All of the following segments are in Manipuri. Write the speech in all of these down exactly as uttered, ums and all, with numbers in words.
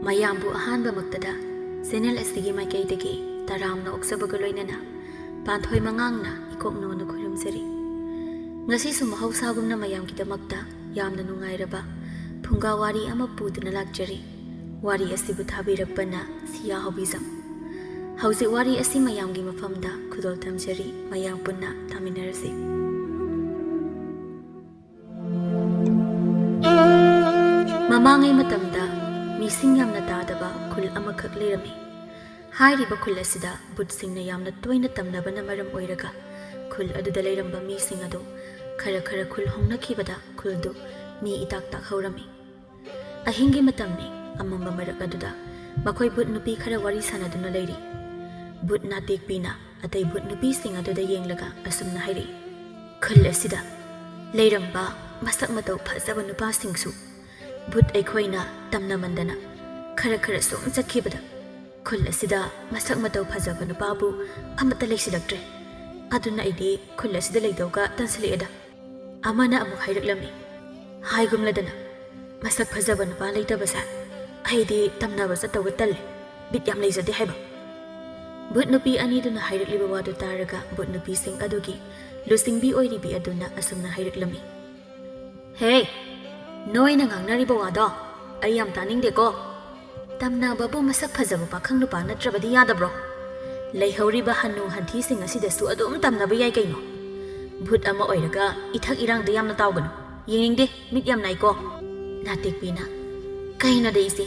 ꯃꯌꯥꯝꯕꯨ ꯑꯍꯥꯟꯕꯃꯛꯇꯗ ꯆꯦꯅꯦꯜ ꯑꯁꯤꯒꯤ ꯃꯥꯏꯀꯩꯗꯒꯤ ꯇꯔꯥꯝꯅ ꯑꯣꯛꯆꯕꯒ ꯂꯣꯏꯅꯅ ꯄꯥꯟꯊꯣꯏ ꯃꯉꯥꯡꯅ ꯏꯀꯣꯛ ꯅꯣꯟꯅ ꯈꯨꯔꯨꯝꯖꯔꯤ꯫ ꯉꯁꯤꯁꯨ ꯃꯍꯧꯁꯥꯒꯨꯝꯅ ꯃꯌꯥꯝꯒꯤꯗꯃꯛꯇ ꯌꯥꯝꯅ ꯅꯨꯡꯉꯥꯏꯔꯕ ꯐꯨꯡꯒꯥ ꯋꯥꯔꯤ ꯑꯃ ꯄꯨꯗꯨꯅ ꯂꯥꯛꯆꯔꯤ꯫ ꯋꯥꯔꯤ ꯑꯁꯤꯕꯨ ꯊꯥꯕꯤꯔꯛꯄꯅ ꯁꯤꯌꯥ ꯍꯥꯎꯕꯤꯖꯝ꯫ ꯍꯧꯖꯤꯛ ꯋꯥꯔꯤ ꯑꯁꯤ ꯃꯌꯥꯝꯒꯤ ꯃꯐꯝꯗ ꯈꯨꯗꯣꯜ ꯊꯝꯖꯔꯤ, ꯃꯌꯥꯝ ꯄꯨꯟꯅ ꯇꯥꯃꯤꯟꯅꯔꯁꯤ꯫ ꯃꯃꯥꯡꯉꯩ ꯃꯇꯝꯗ ꯃꯤꯁꯤꯡ ꯌꯥꯝꯅ ꯇꯥꯗꯕ ꯈꯨꯜ ꯑꯃꯈꯛ ꯂꯩꯔꯝꯃꯤ꯫ ꯍꯥꯏꯔꯤꯕ ꯈꯨꯜ ꯑꯁꯤꯗ ꯚꯨꯠꯁꯤꯡꯅ ꯌꯥꯝꯅ ꯇꯣꯏꯅ ꯇꯝꯅꯕꯅ ꯃꯔꯝ ꯑꯣꯏꯔꯒ ꯈꯨꯜ ꯑꯗꯨꯗ ꯂꯩꯔꯝꯕ ꯃꯤꯁꯤꯡ ꯑꯗꯨ ꯈꯔ ꯈꯔ ꯈꯨꯜ ꯍꯣꯡꯅꯈꯤꯕꯗ ꯈꯨꯜꯗꯨ ꯃꯤ ꯏꯇꯥꯛ ꯇꯥꯛꯍꯧꯔꯝꯃꯤ꯫ ꯑꯍꯤꯡꯒꯤ ꯃꯇꯝꯅꯤ꯫ ꯑꯃꯝꯕ ꯃꯔꯛ ꯑꯗꯨꯗ ꯃꯈꯣꯏ ꯚꯨꯠ ꯅꯨꯄꯤ ꯈꯔ ꯋꯥꯔꯤ ꯁꯥꯟꯅꯗꯨꯅ ꯂꯩꯔꯤ꯫ ꯚꯨꯠ ꯅꯥꯇꯦꯛꯄꯤꯅ ꯑꯇꯩ ꯚꯨꯠ ꯅꯨꯄꯤꯁꯤꯡ ꯑꯗꯨꯗ ꯌꯦꯡꯂꯒ ꯑꯁꯨꯝꯅ ꯍꯥꯏꯔꯛꯏ, "ꯈꯨꯜ ꯑꯁꯤꯗ ꯂꯩꯔꯝꯕ ꯃꯁꯛ ꯃꯇꯧ ꯐꯖꯕ ꯅꯨꯄꯥꯁꯤꯡꯁꯨ ꯚꯨꯠ ꯑꯩꯈꯣꯏꯅ ꯇꯝꯅꯃꯟꯗꯅ ꯈꯔ ꯈꯔ ꯁꯨꯝ ꯆꯠꯈꯤꯕꯗ ꯈꯨꯜ ꯑꯁꯤꯗ ꯃꯁꯛ ꯃꯇꯧ ꯐꯖꯕ ꯅꯨꯄꯥꯕꯨ ꯑꯃꯠꯇ ꯂꯩꯁꯤꯜꯂꯛꯇ꯭ꯔꯦ꯫ ꯑꯗꯨꯅ ꯑꯩꯗꯤ ꯈꯨꯜ ꯑꯁꯤꯗ ꯂꯩꯗꯧꯒ ꯇꯟꯁꯤꯜꯂꯛꯑꯦꯗ꯫" ꯑꯃꯅ ꯑꯃꯨꯛ ꯍꯥꯏꯔꯛꯂꯝꯃꯤ, "ꯍꯥꯏꯒꯨꯝꯂꯗꯅ, ꯃꯁꯛ ꯐꯖꯕ ꯅꯨꯄꯥ ꯂꯩꯇꯕꯁꯦ ꯑꯩꯗꯤ ꯇꯝꯅꯕ ꯆꯠꯇꯧꯒ ꯇꯜꯂꯦ, ꯕꯤꯠ ꯌꯥꯝ ꯂꯩꯖꯗꯦ" ꯍꯥꯏꯕ꯫ ꯚꯨꯠ ꯅꯨꯄꯤ ꯑꯅꯤꯗꯨꯅ ꯍꯥꯏꯔꯛꯂꯤꯕ ꯋꯥꯗꯨ ꯇꯥꯔꯒ ꯚꯨꯠ ꯅꯨꯄꯤꯁꯤꯡ ꯑꯗꯨꯒꯤ ꯂꯨꯆꯤꯡꯕꯤ ꯑꯣꯏꯔꯤꯕꯤ ꯑꯗꯨꯅ ꯑꯁꯨꯝꯅ ꯍꯥꯏꯔꯛꯂꯝꯃꯤ, "ꯍꯦ, ꯅꯣꯏꯅ ꯉꯥꯡꯅꯔꯤꯕ ꯋꯥꯗꯣ ꯑꯩ ꯌꯥꯝ ꯇꯥꯅꯤꯡꯗꯦꯀꯣ꯫ ꯇꯝꯅꯕꯕꯨ ꯃꯁꯛ ꯐꯖꯕ ꯄꯥꯈꯪ ꯅꯨꯄꯥ ꯅꯠꯇ꯭ꯔꯕꯗꯤ ꯌꯥꯗꯕ꯭ꯔꯣ? ꯂꯩꯍꯧꯔꯤꯕ ꯍꯅꯨ ꯍꯟꯊꯤꯁꯤꯡ ꯑꯁꯤꯗꯁꯨ ꯑꯗꯨꯝ ꯇꯝꯅꯕ ꯌꯥꯏ ꯀꯩꯅꯣ꯫ ꯚꯨꯠ ꯑꯃ ꯑꯣꯏꯔꯒ ꯏꯊꯛ ꯏꯔꯥꯡꯗ ꯌꯥꯝꯅ ꯇꯥꯎꯒꯅꯨ꯫ ꯌꯦꯡꯅꯤꯡꯗꯦ, ꯃꯤꯠ ꯌꯥꯝ ꯅꯥꯏꯀꯣ꯫" ꯅꯥꯇꯦꯛꯄꯤꯅ, "ꯀꯩꯅꯣꯗ ꯏꯆꯦ,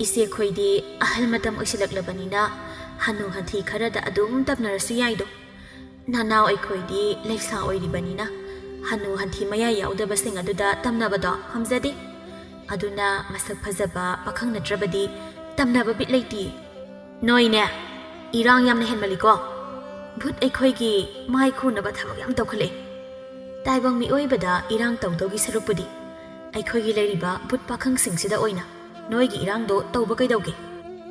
ꯏꯆꯦ ꯈꯣꯏꯗꯤ ꯑꯍꯜ ꯃꯇꯝ ꯑꯣꯏꯁꯤꯜꯂꯛꯂꯕꯅꯤꯅ ꯍꯅꯨ ꯍꯟꯊꯤ ꯈꯔꯗ ꯑꯗꯨꯝ ꯇꯝꯅꯔꯁꯨ ꯌꯥꯏꯗꯣ꯫ ꯅꯅꯥꯎ ꯑꯩꯈꯣꯏꯗꯤ ꯂꯩꯁꯥ ꯑꯣꯏꯔꯤꯕꯅꯤꯅ ꯍꯅꯨ ꯍꯟꯊꯤ ꯃꯌꯥꯏ ꯌꯥꯎꯗꯕꯁꯤꯡ ꯑꯗꯨꯗ ꯇꯝꯅꯕꯗꯣ ꯉꯝꯖꯗꯦ꯫ ꯑꯗꯨꯅ ꯃꯁꯛ ꯐꯖꯕ ꯄꯥꯈꯪ ꯅꯠꯇ꯭ꯔꯕꯗꯤ ꯇꯝꯅꯕ ꯕꯤꯠ ꯂꯩꯇꯦ꯫" "ꯅꯣꯏꯅꯦ, ꯏꯔꯥꯡ ꯌꯥꯝꯅ ꯍꯦꯟꯃꯜꯂꯤꯀꯣ꯫ ꯚꯨꯠ ꯑꯩꯈꯣꯏꯒꯤ ꯃꯥꯏ ꯈꯨꯅꯕ ꯊꯕꯛ ꯌꯥꯝ ꯇꯧꯈꯠꯂꯛꯑꯦ꯫ ꯇꯥꯏꯕꯪ ꯃꯤꯑꯣꯏꯕꯗ ꯏꯔꯥꯡ ꯇꯧꯗꯧꯒꯤ ꯁꯔꯨꯛꯄꯨꯗꯤ ꯑꯩꯈꯣꯏꯒꯤ ꯂꯩꯔꯤꯕ ꯚꯨꯠ ꯄꯥꯈꯪꯁꯤꯡꯁꯤꯗ ꯑꯣꯏꯅ ꯅꯣꯏꯒꯤ ꯏꯔꯥꯡꯗꯣ ꯇꯧꯕ ꯀꯩꯗꯧꯒꯦ?"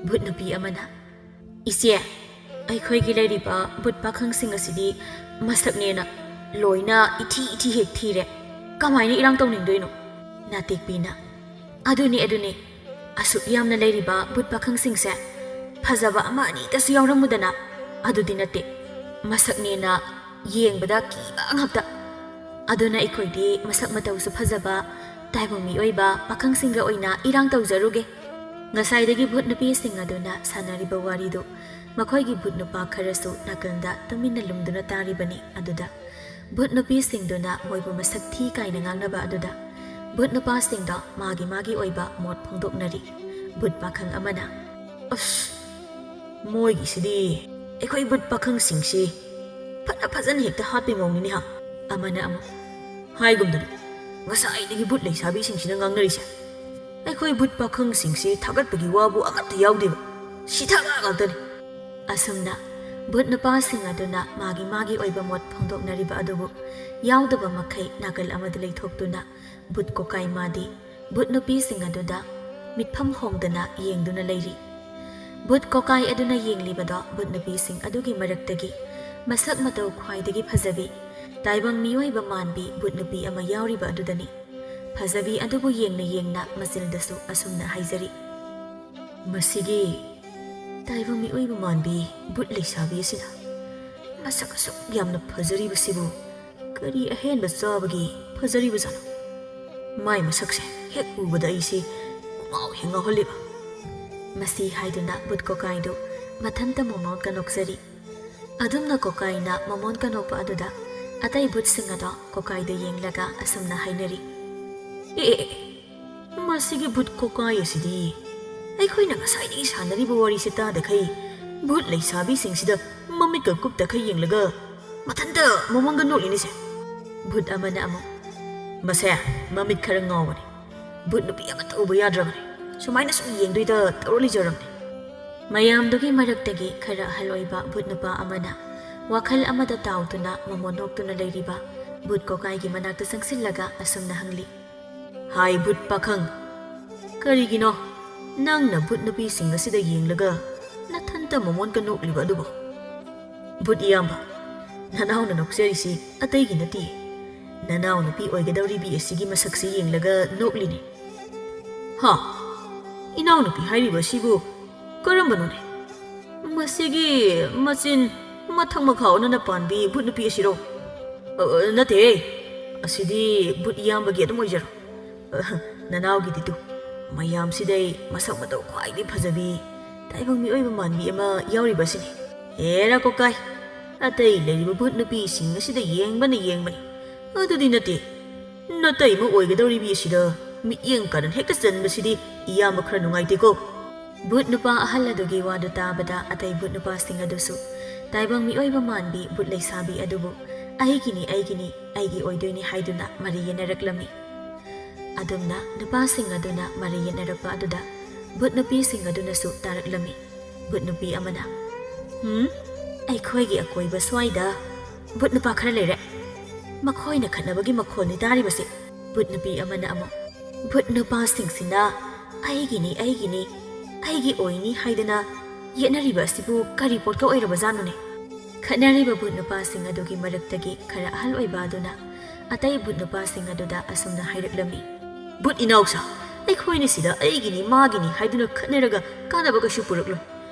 ꯚꯨꯠ ꯅꯨꯄꯤ ꯑꯃꯅ, "ꯏꯆꯦ, ꯑꯩꯈꯣꯏꯒꯤ ꯂꯩꯔꯤꯕ ꯚꯨꯠ ꯄꯥꯈꯪꯁꯤꯡ ꯑꯁꯤꯗꯤ ꯃꯁꯛꯅꯦꯅ ꯂꯣꯏꯅ ꯏꯊꯤ ꯏꯊꯤ ꯍꯦꯛ ꯊꯤꯔꯦ꯫ ꯀꯃꯥꯏꯅ ꯏꯔꯥꯡ ꯇꯧꯅꯤꯡꯗꯣꯏꯅꯣ?" ꯅꯥꯇꯦꯛꯄꯤꯅ, "ꯑꯗꯨꯅꯤ, ꯑꯗꯨꯅꯤ, ꯑꯁꯨꯛ ꯌꯥꯝꯅ ꯂꯩꯔꯤꯕ ꯚꯨꯠ ꯄꯥꯈꯪꯁꯤꯡꯁꯦ ꯐꯖꯕ ꯑꯃ ꯑꯅꯤꯇꯁꯨ ꯌꯥꯎꯔꯝꯃꯨꯗꯅ? ꯑꯗꯨꯗꯤ ꯅꯠꯇꯦ, ꯃꯁꯛꯅꯦꯅ ꯌꯦꯡꯕꯗ ꯀꯤꯕ ꯉꯥꯛꯇ꯫ ꯑꯗꯨꯅ ꯑꯩꯈꯣꯏꯗꯤ ꯃꯁꯛ ꯃꯇꯧꯁꯨ ꯐꯖꯕ ꯇꯥꯏꯕꯪ ꯃꯤꯑꯣꯏꯕ ꯄꯥꯈꯪꯁꯤꯡꯒ ꯑꯣꯏꯅ ꯏꯔꯥꯡ ꯇꯧꯖꯔꯨꯒꯦ꯫ ꯉꯁꯥꯏꯗꯒꯤ ꯚꯨꯠ ꯅꯨꯄꯤꯁꯤꯡ ꯑꯗꯨꯅ ꯁꯥꯟꯅꯔꯤꯕ ꯋꯥꯔꯤꯗꯨ ꯃꯈꯣꯏꯒꯤ ꯚꯨꯠ ꯅꯨꯄꯥ ꯈꯔꯁꯨ ꯅꯥꯀꯟꯗ ꯇꯨꯃꯤꯟꯅ ꯂꯨꯝꯗꯨꯅ ꯇꯥꯔꯤꯕꯅꯤ꯫ ꯑꯗꯨꯗ ꯚꯨꯠ ꯅꯨꯄꯤꯁꯤꯡꯗꯨꯅ ꯃꯣꯏꯕꯨ ꯃꯁꯛ ꯊꯤ ꯀꯥꯏꯅ ꯉꯥꯡꯅꯕ ꯑꯗꯨꯗ ꯚꯨꯠ ꯅꯨꯄꯥꯁꯤꯡꯗꯣ ꯃꯥꯒꯤ ꯃꯥꯒꯤ ꯑꯣꯏꯕ ꯃꯣꯠ ꯐꯣꯡꯗꯣꯛꯅꯔꯤ꯫ ꯚꯨꯠ ꯄꯥꯈꯪ ꯑꯃꯅ, "ꯑꯁ, ꯃꯣꯏꯒꯤꯁꯤꯗꯤ ꯑꯩꯈꯣꯏ ꯚꯨꯠ ꯄꯥꯈꯪꯁꯤꯡꯁꯤ ꯐꯅ ꯐꯖꯅ ꯍꯦꯛꯇ ꯍꯥꯠꯄꯩ ꯃꯑꯣꯡꯅꯤꯅꯦ ꯍꯥ?" ꯑꯃꯅ ꯑꯃꯨꯛ, "ꯍꯥꯏꯒꯨꯝꯗꯅ ꯉꯁꯥꯏꯗꯒꯤ ꯚꯨꯠ ꯂꯩꯁꯥꯕꯤꯁꯤꯡꯁꯤꯅ ꯉꯥꯡꯅꯔꯤꯁꯦ, ꯑꯩꯈꯣꯏ ꯚꯨꯠ ꯄꯥꯈꯪꯁꯤꯡꯁꯤ ꯊꯥꯒꯠꯄꯒꯤ ꯋꯥꯕꯨ ꯑꯃꯠꯇ ꯌꯥꯎꯗꯦꯕ, ꯁꯤꯊꯕ ꯉꯥꯛꯇꯅꯤ꯫" ꯑꯁꯨꯝꯅ ꯚꯨꯠ ꯅꯨꯄꯥꯁꯤꯡ ꯑꯗꯨꯅ ꯃꯥꯒꯤ ꯃꯥꯒꯤ ꯑꯣꯏꯕ ꯃꯣꯠ ꯐꯣꯡꯗꯣꯛꯅꯔꯤꯕ ꯑꯗꯨꯕꯨ ꯌꯥꯎꯗꯕ ꯃꯈꯩ ꯅꯥꯀꯜ ꯑꯃꯗ ꯂꯩꯊꯣꯛꯇꯨꯅ ꯚꯨꯠ ꯀꯣꯀꯥꯏ ꯃꯥꯗꯤ ꯚꯨꯠ ꯅꯨꯄꯤꯁꯤꯡ ꯑꯗꯨꯗ ꯃꯤꯠꯐꯝ ꯍꯣꯡꯗꯅ ꯌꯦꯡꯗꯨꯅ ꯂꯩꯔꯤ꯫ ꯚꯨꯠ ꯀꯣꯀꯥꯏ ꯑꯗꯨꯅ ꯌꯦꯡꯂꯤꯕꯗꯣ ꯚꯨꯠ ꯅꯨꯄꯤꯁꯤꯡ ꯑꯗꯨꯒꯤ ꯃꯔꯛꯇꯒꯤ ꯃꯁꯛ ꯃꯇꯧ ꯈ꯭ꯋꯥꯏꯗꯒꯤ ꯐꯖꯕꯤ, ꯇꯥꯏꯕꯪ ꯃꯤꯑꯣꯏꯕ ꯃꯥꯟꯕꯤ ꯚꯨꯠ ꯅꯨꯄꯤ ꯑꯃ ꯌꯥꯎꯔꯤꯕ ꯑꯗꯨꯗꯅꯤ꯫ ꯐꯖꯕꯤ ꯑꯗꯨꯕꯨ ꯌꯦꯡꯅ ꯌꯦꯡꯅ ꯃꯆꯤꯜꯗꯁꯨ ꯑꯁꯨꯝꯅ ꯍꯥꯏꯖꯔꯤ, "ꯃꯁꯤꯒꯤ ꯇꯥꯏꯕꯪ ꯃꯤꯑꯣꯏꯕ ꯃꯥꯟꯕꯤ ꯚꯨꯠ ꯂꯩꯁꯥꯕꯤ ꯑꯁꯤꯅ ꯃꯁꯛ ꯑꯁꯨꯛ ꯌꯥꯝꯅ ꯐꯖꯔꯤꯕꯁꯤꯕꯨ ꯀꯔꯤ ꯑꯍꯦꯟꯕ ꯆꯥꯕꯒꯤ ꯐꯖꯔꯤꯕꯖꯥꯠꯅꯣ? ꯃꯥꯏ ꯃꯁꯛꯁꯦ ꯍꯦꯛ ꯎꯕꯗ ꯑꯩꯁꯤ ꯄꯨꯡꯉꯥꯎ ꯍꯦꯛ ꯉꯥꯎꯍꯜꯂꯤꯕ꯫" ꯃꯁꯤ ꯍꯥꯏꯗꯨꯅ ꯚꯨꯠ ꯀꯣꯀꯥꯏꯗꯨ ꯃꯊꯟꯇ ꯃꯣꯃꯣꯟꯒ ꯅꯣꯛꯆꯔꯤ꯫ ꯑꯗꯨꯝꯅ ꯀꯣꯀꯥꯏꯅ ꯃꯣꯃꯣꯟꯒ ꯅꯣꯛꯄ ꯑꯗꯨꯗ ꯑꯇꯩ ꯚꯨꯠꯁꯤꯡ ꯑꯗꯣ ꯀꯣꯀꯥꯏꯗ ꯌꯦꯡꯂꯒ ꯑꯁꯨꯝꯅ ꯍꯥꯏꯅꯔꯤ, "ꯑꯦ, ꯑꯦ, ꯑꯦ, ꯃꯁꯤꯒꯤ ꯚꯨꯠ ꯀꯣꯀꯥꯏ ꯑꯁꯤꯗꯤ ꯑꯩꯈꯣꯏꯅ ꯉꯁꯥꯏꯗꯒꯤ ꯁꯥꯟꯅꯔꯤꯕ ꯋꯥꯔꯤꯁꯦ ꯇꯥꯗꯈꯩ ꯚꯨꯠ ꯂꯩꯁꯥꯕꯤꯁꯤꯡꯁꯤꯗ ꯃꯃꯤꯠꯀ ꯀꯨꯞꯇꯈꯩ ꯌꯦꯡꯂꯒ ꯃꯊꯟꯇ ꯃꯃꯣꯟꯒ ꯅꯣꯛꯂꯤꯅꯤꯁꯦ꯫" ꯚꯨꯠ ꯑꯃꯅ ꯑꯃꯨꯛ, "ꯃꯁꯦ ꯃꯃꯤꯠ ꯈꯔ ꯉꯥꯎꯕꯅꯤ, ꯚꯨꯠ ꯅꯨꯄꯤ ꯑꯃꯠꯇ ꯎꯕ ꯌꯥꯗ꯭ꯔꯕꯅꯤ, ꯁꯨꯃꯥꯏꯅ ꯁꯨꯝ ꯌꯦꯡꯗꯣꯏꯗ ꯇꯧꯔ ꯂꯩꯖꯔꯕꯅꯤ꯫" ꯃꯌꯥꯝꯗꯨꯒꯤ ꯃꯔꯛꯇꯒꯤ ꯈꯔ ꯑꯍꯜ ꯑꯣꯏꯕ ꯚꯨꯠ ꯅꯨꯄꯥ ꯑꯃꯅ ꯋꯥꯈꯜ ꯑꯃꯗ ꯇꯥꯎꯗꯨꯅ ꯃꯃꯣꯟ ꯅꯣꯛꯇꯨꯅ ꯂꯩꯔꯤꯕ ꯚꯨꯠ ꯀꯣꯀꯥꯏꯒꯤ ꯃꯅꯥꯛꯇ ꯆꯪꯁꯤꯜꯂꯒ ꯑꯁꯨꯝꯅ ꯍꯪꯂꯤ, "ꯍꯥꯏ ꯚꯨꯠ ꯄꯥꯈꯪ, ꯀꯔꯤꯒꯤꯅꯣ ꯅꯪꯅ ꯚꯨꯠ ꯅꯨꯄꯤꯁꯤꯡ ꯑꯁꯤꯗ ꯌꯦꯡꯂꯒ ꯅꯊꯟꯇ ꯃꯃꯣꯟꯒ ꯅꯣꯛꯂꯤꯕ ꯑꯗꯨꯕꯨ?" "ꯚꯨꯠ ꯏꯌꯥꯝꯕ, ꯅꯅꯥꯎꯅ ꯅꯣꯛꯆꯔꯤꯁꯤ ꯑꯇꯩꯒꯤ ꯅꯠꯇꯦ, ꯅꯅꯥꯎ ꯅꯨꯄꯤ ꯑꯣꯏꯒꯗꯧꯔꯤꯕꯤ ꯑꯁꯤꯒꯤ ꯃꯁꯛꯁꯤ ꯌꯦꯡꯂꯒ ꯅꯣꯛꯂꯤꯅꯤ꯫" "ꯍꯥ? ꯏꯅꯥꯎꯅꯨꯄꯤ ꯍꯥꯏꯔꯤꯕ ꯑꯁꯤꯕꯨ ꯀꯔꯝꯕꯅꯣꯅꯦ? ꯃꯁꯤꯒꯤ ꯃꯆꯤꯟ ꯃꯊꯛ ꯃꯈꯥ ꯑꯣꯟꯅꯅ ꯄꯥꯟꯕꯤ ꯚꯨꯠ ꯅꯨꯄꯤ ꯑꯁꯤꯔꯣ? ꯑ, ꯅꯠꯇꯦ, ꯑꯁꯤꯗꯤ ꯚꯨꯠ ꯏꯌꯥꯝꯕꯒꯤ ꯑꯗꯨꯝ ꯑꯣꯏꯖꯔꯣ꯫ ꯑ, ꯅꯅꯥꯎꯒꯤꯗꯤ ꯇꯨ, ꯃꯌꯥꯝꯁꯤꯗꯩ ꯃꯁꯛ ꯃꯇꯧ ꯈ꯭ꯋꯥꯏꯗꯒꯤ ꯐꯖꯕꯤ ꯇꯥꯏꯕꯪ ꯃꯤꯑꯣꯏꯕ ꯃꯥꯟꯕꯤ ꯑꯃ ꯌꯥꯎꯔꯤꯕ ꯑꯁꯤꯅꯤ꯫ ꯍꯦꯔꯥ ꯀꯣꯀꯥꯏ, ꯑꯇꯩ ꯂꯩꯔꯤꯕ ꯚꯨꯠ ꯅꯨꯄꯤꯁꯤꯡ ꯑꯁꯤꯗ ꯌꯦꯡꯕꯅ ꯌꯦꯡꯕꯅꯤ꯫ ꯑꯗꯨꯗꯤ ꯅꯠꯇꯦ, ꯅꯇꯩꯃ ꯑꯣꯏꯒꯗꯧꯔꯤꯕꯤ ꯑꯁꯤꯗ ꯃꯤꯠꯌꯦꯡ ꯀꯥꯔꯟ ꯍꯦꯛꯇ ꯆꯟꯕꯁꯤꯗꯤ ꯏꯌꯥꯝꯕ ꯈꯔ ꯅꯨꯡꯉꯥꯏꯇꯦꯀꯣ꯫ ꯚꯨꯠ ꯅꯨꯄꯥ ꯑꯍꯜ ꯑꯗꯨꯒꯤ ꯋꯥꯗꯨ ꯇꯥꯕꯗ ꯑꯇꯩ ꯚꯨꯠ ꯅꯨꯄꯥꯁꯤꯡ ꯑꯗꯨꯁꯨ ꯇꯥꯏꯕꯪ ꯃꯤꯑꯣꯏꯕ ꯃꯥꯟꯕꯤ ꯚꯨꯠ ꯂꯩꯁꯥꯕꯤ ꯑꯗꯨꯕꯨ "ꯑꯩꯒꯤꯅꯤ, ꯑꯩꯒꯤꯅꯤ, ꯑꯩꯒꯤ ꯑꯣꯏꯗꯣꯏꯅꯤ" ꯍꯥꯏꯗꯨꯅ ꯃꯔꯩ ꯌꯦꯠꯅꯔꯛꯂꯝꯃꯤ꯫ ꯑꯗꯨꯝꯅ ꯅꯨꯄꯥꯁꯤꯡ ꯑꯗꯨꯅ ꯃꯔꯩ ꯌꯦꯠꯅꯔꯛꯄ ꯑꯗꯨꯗ ꯚꯨꯠ ꯅꯨꯄꯤꯁꯤꯡ ꯑꯗꯨꯅꯁꯨ ꯇꯥꯔꯛꯂꯝꯃꯤ꯫ ꯚꯨꯠ ꯅꯨꯄꯤ ꯑꯃꯅ, "ꯍꯨꯝ, ꯑꯩꯈꯣꯏꯒꯤ ꯑꯀꯣꯏꯕ ꯁ꯭ꯋꯥꯏꯗ ꯚꯨꯠ ꯅꯨꯄꯥ ꯈꯔ ꯂꯩꯔꯦ꯫ ꯃꯈꯣꯏꯅ ꯈꯠꯅꯕꯒꯤ ꯃꯈꯣꯜꯅꯤ ꯇꯥꯔꯤꯕꯁꯦ꯫" ꯚꯨꯠ ꯅꯨꯄꯤ ꯑꯃꯅ ꯑꯃꯨꯛ, "ꯚꯨꯠ ꯅꯨꯄꯥꯁꯤꯡꯁꯤꯅ 'ꯑꯩꯒꯤꯅꯤ, ꯑꯩꯒꯤꯅꯤ, ꯑꯩꯒꯤ ꯑꯣꯏꯅꯤ' ꯍꯥꯏꯗꯅ ꯌꯦꯠꯅꯔꯤꯕ ꯑꯁꯤꯕꯨ ꯀꯔꯤ ꯄꯣꯠꯀ ꯑꯣꯏꯔꯕꯖꯥꯠꯅꯣꯅꯦ?" ꯈꯠꯅꯔꯤꯕ ꯚꯨꯠ ꯅꯨꯄꯥꯁꯤꯡ ꯑꯗꯨꯒꯤ ꯃꯔꯛꯇꯒꯤ ꯈꯔ ꯑꯍꯜ ꯑꯣꯏꯕ ꯑꯗꯨꯅ ꯑꯇꯩ ꯚꯨꯠ ꯅꯨꯄꯥꯁꯤꯡ ꯑꯗꯨꯗ ꯑꯁꯨꯝꯅ ꯍꯥꯏꯔꯛꯂꯝꯃꯤ, "ꯚꯨꯠ ꯏꯅꯥꯎꯁꯥ, ꯑꯩꯈꯣꯏꯅ ꯁꯤꯗ 'ꯑꯩꯒꯤꯅꯤ, ꯃꯥꯒꯤꯅꯤ' ꯍꯥꯏꯗꯨꯅ ꯈꯠꯅꯔꯒ ꯀꯥꯟꯅꯕ ꯀꯩꯁꯨ ꯄꯨꯔꯛꯂꯣꯏ꯫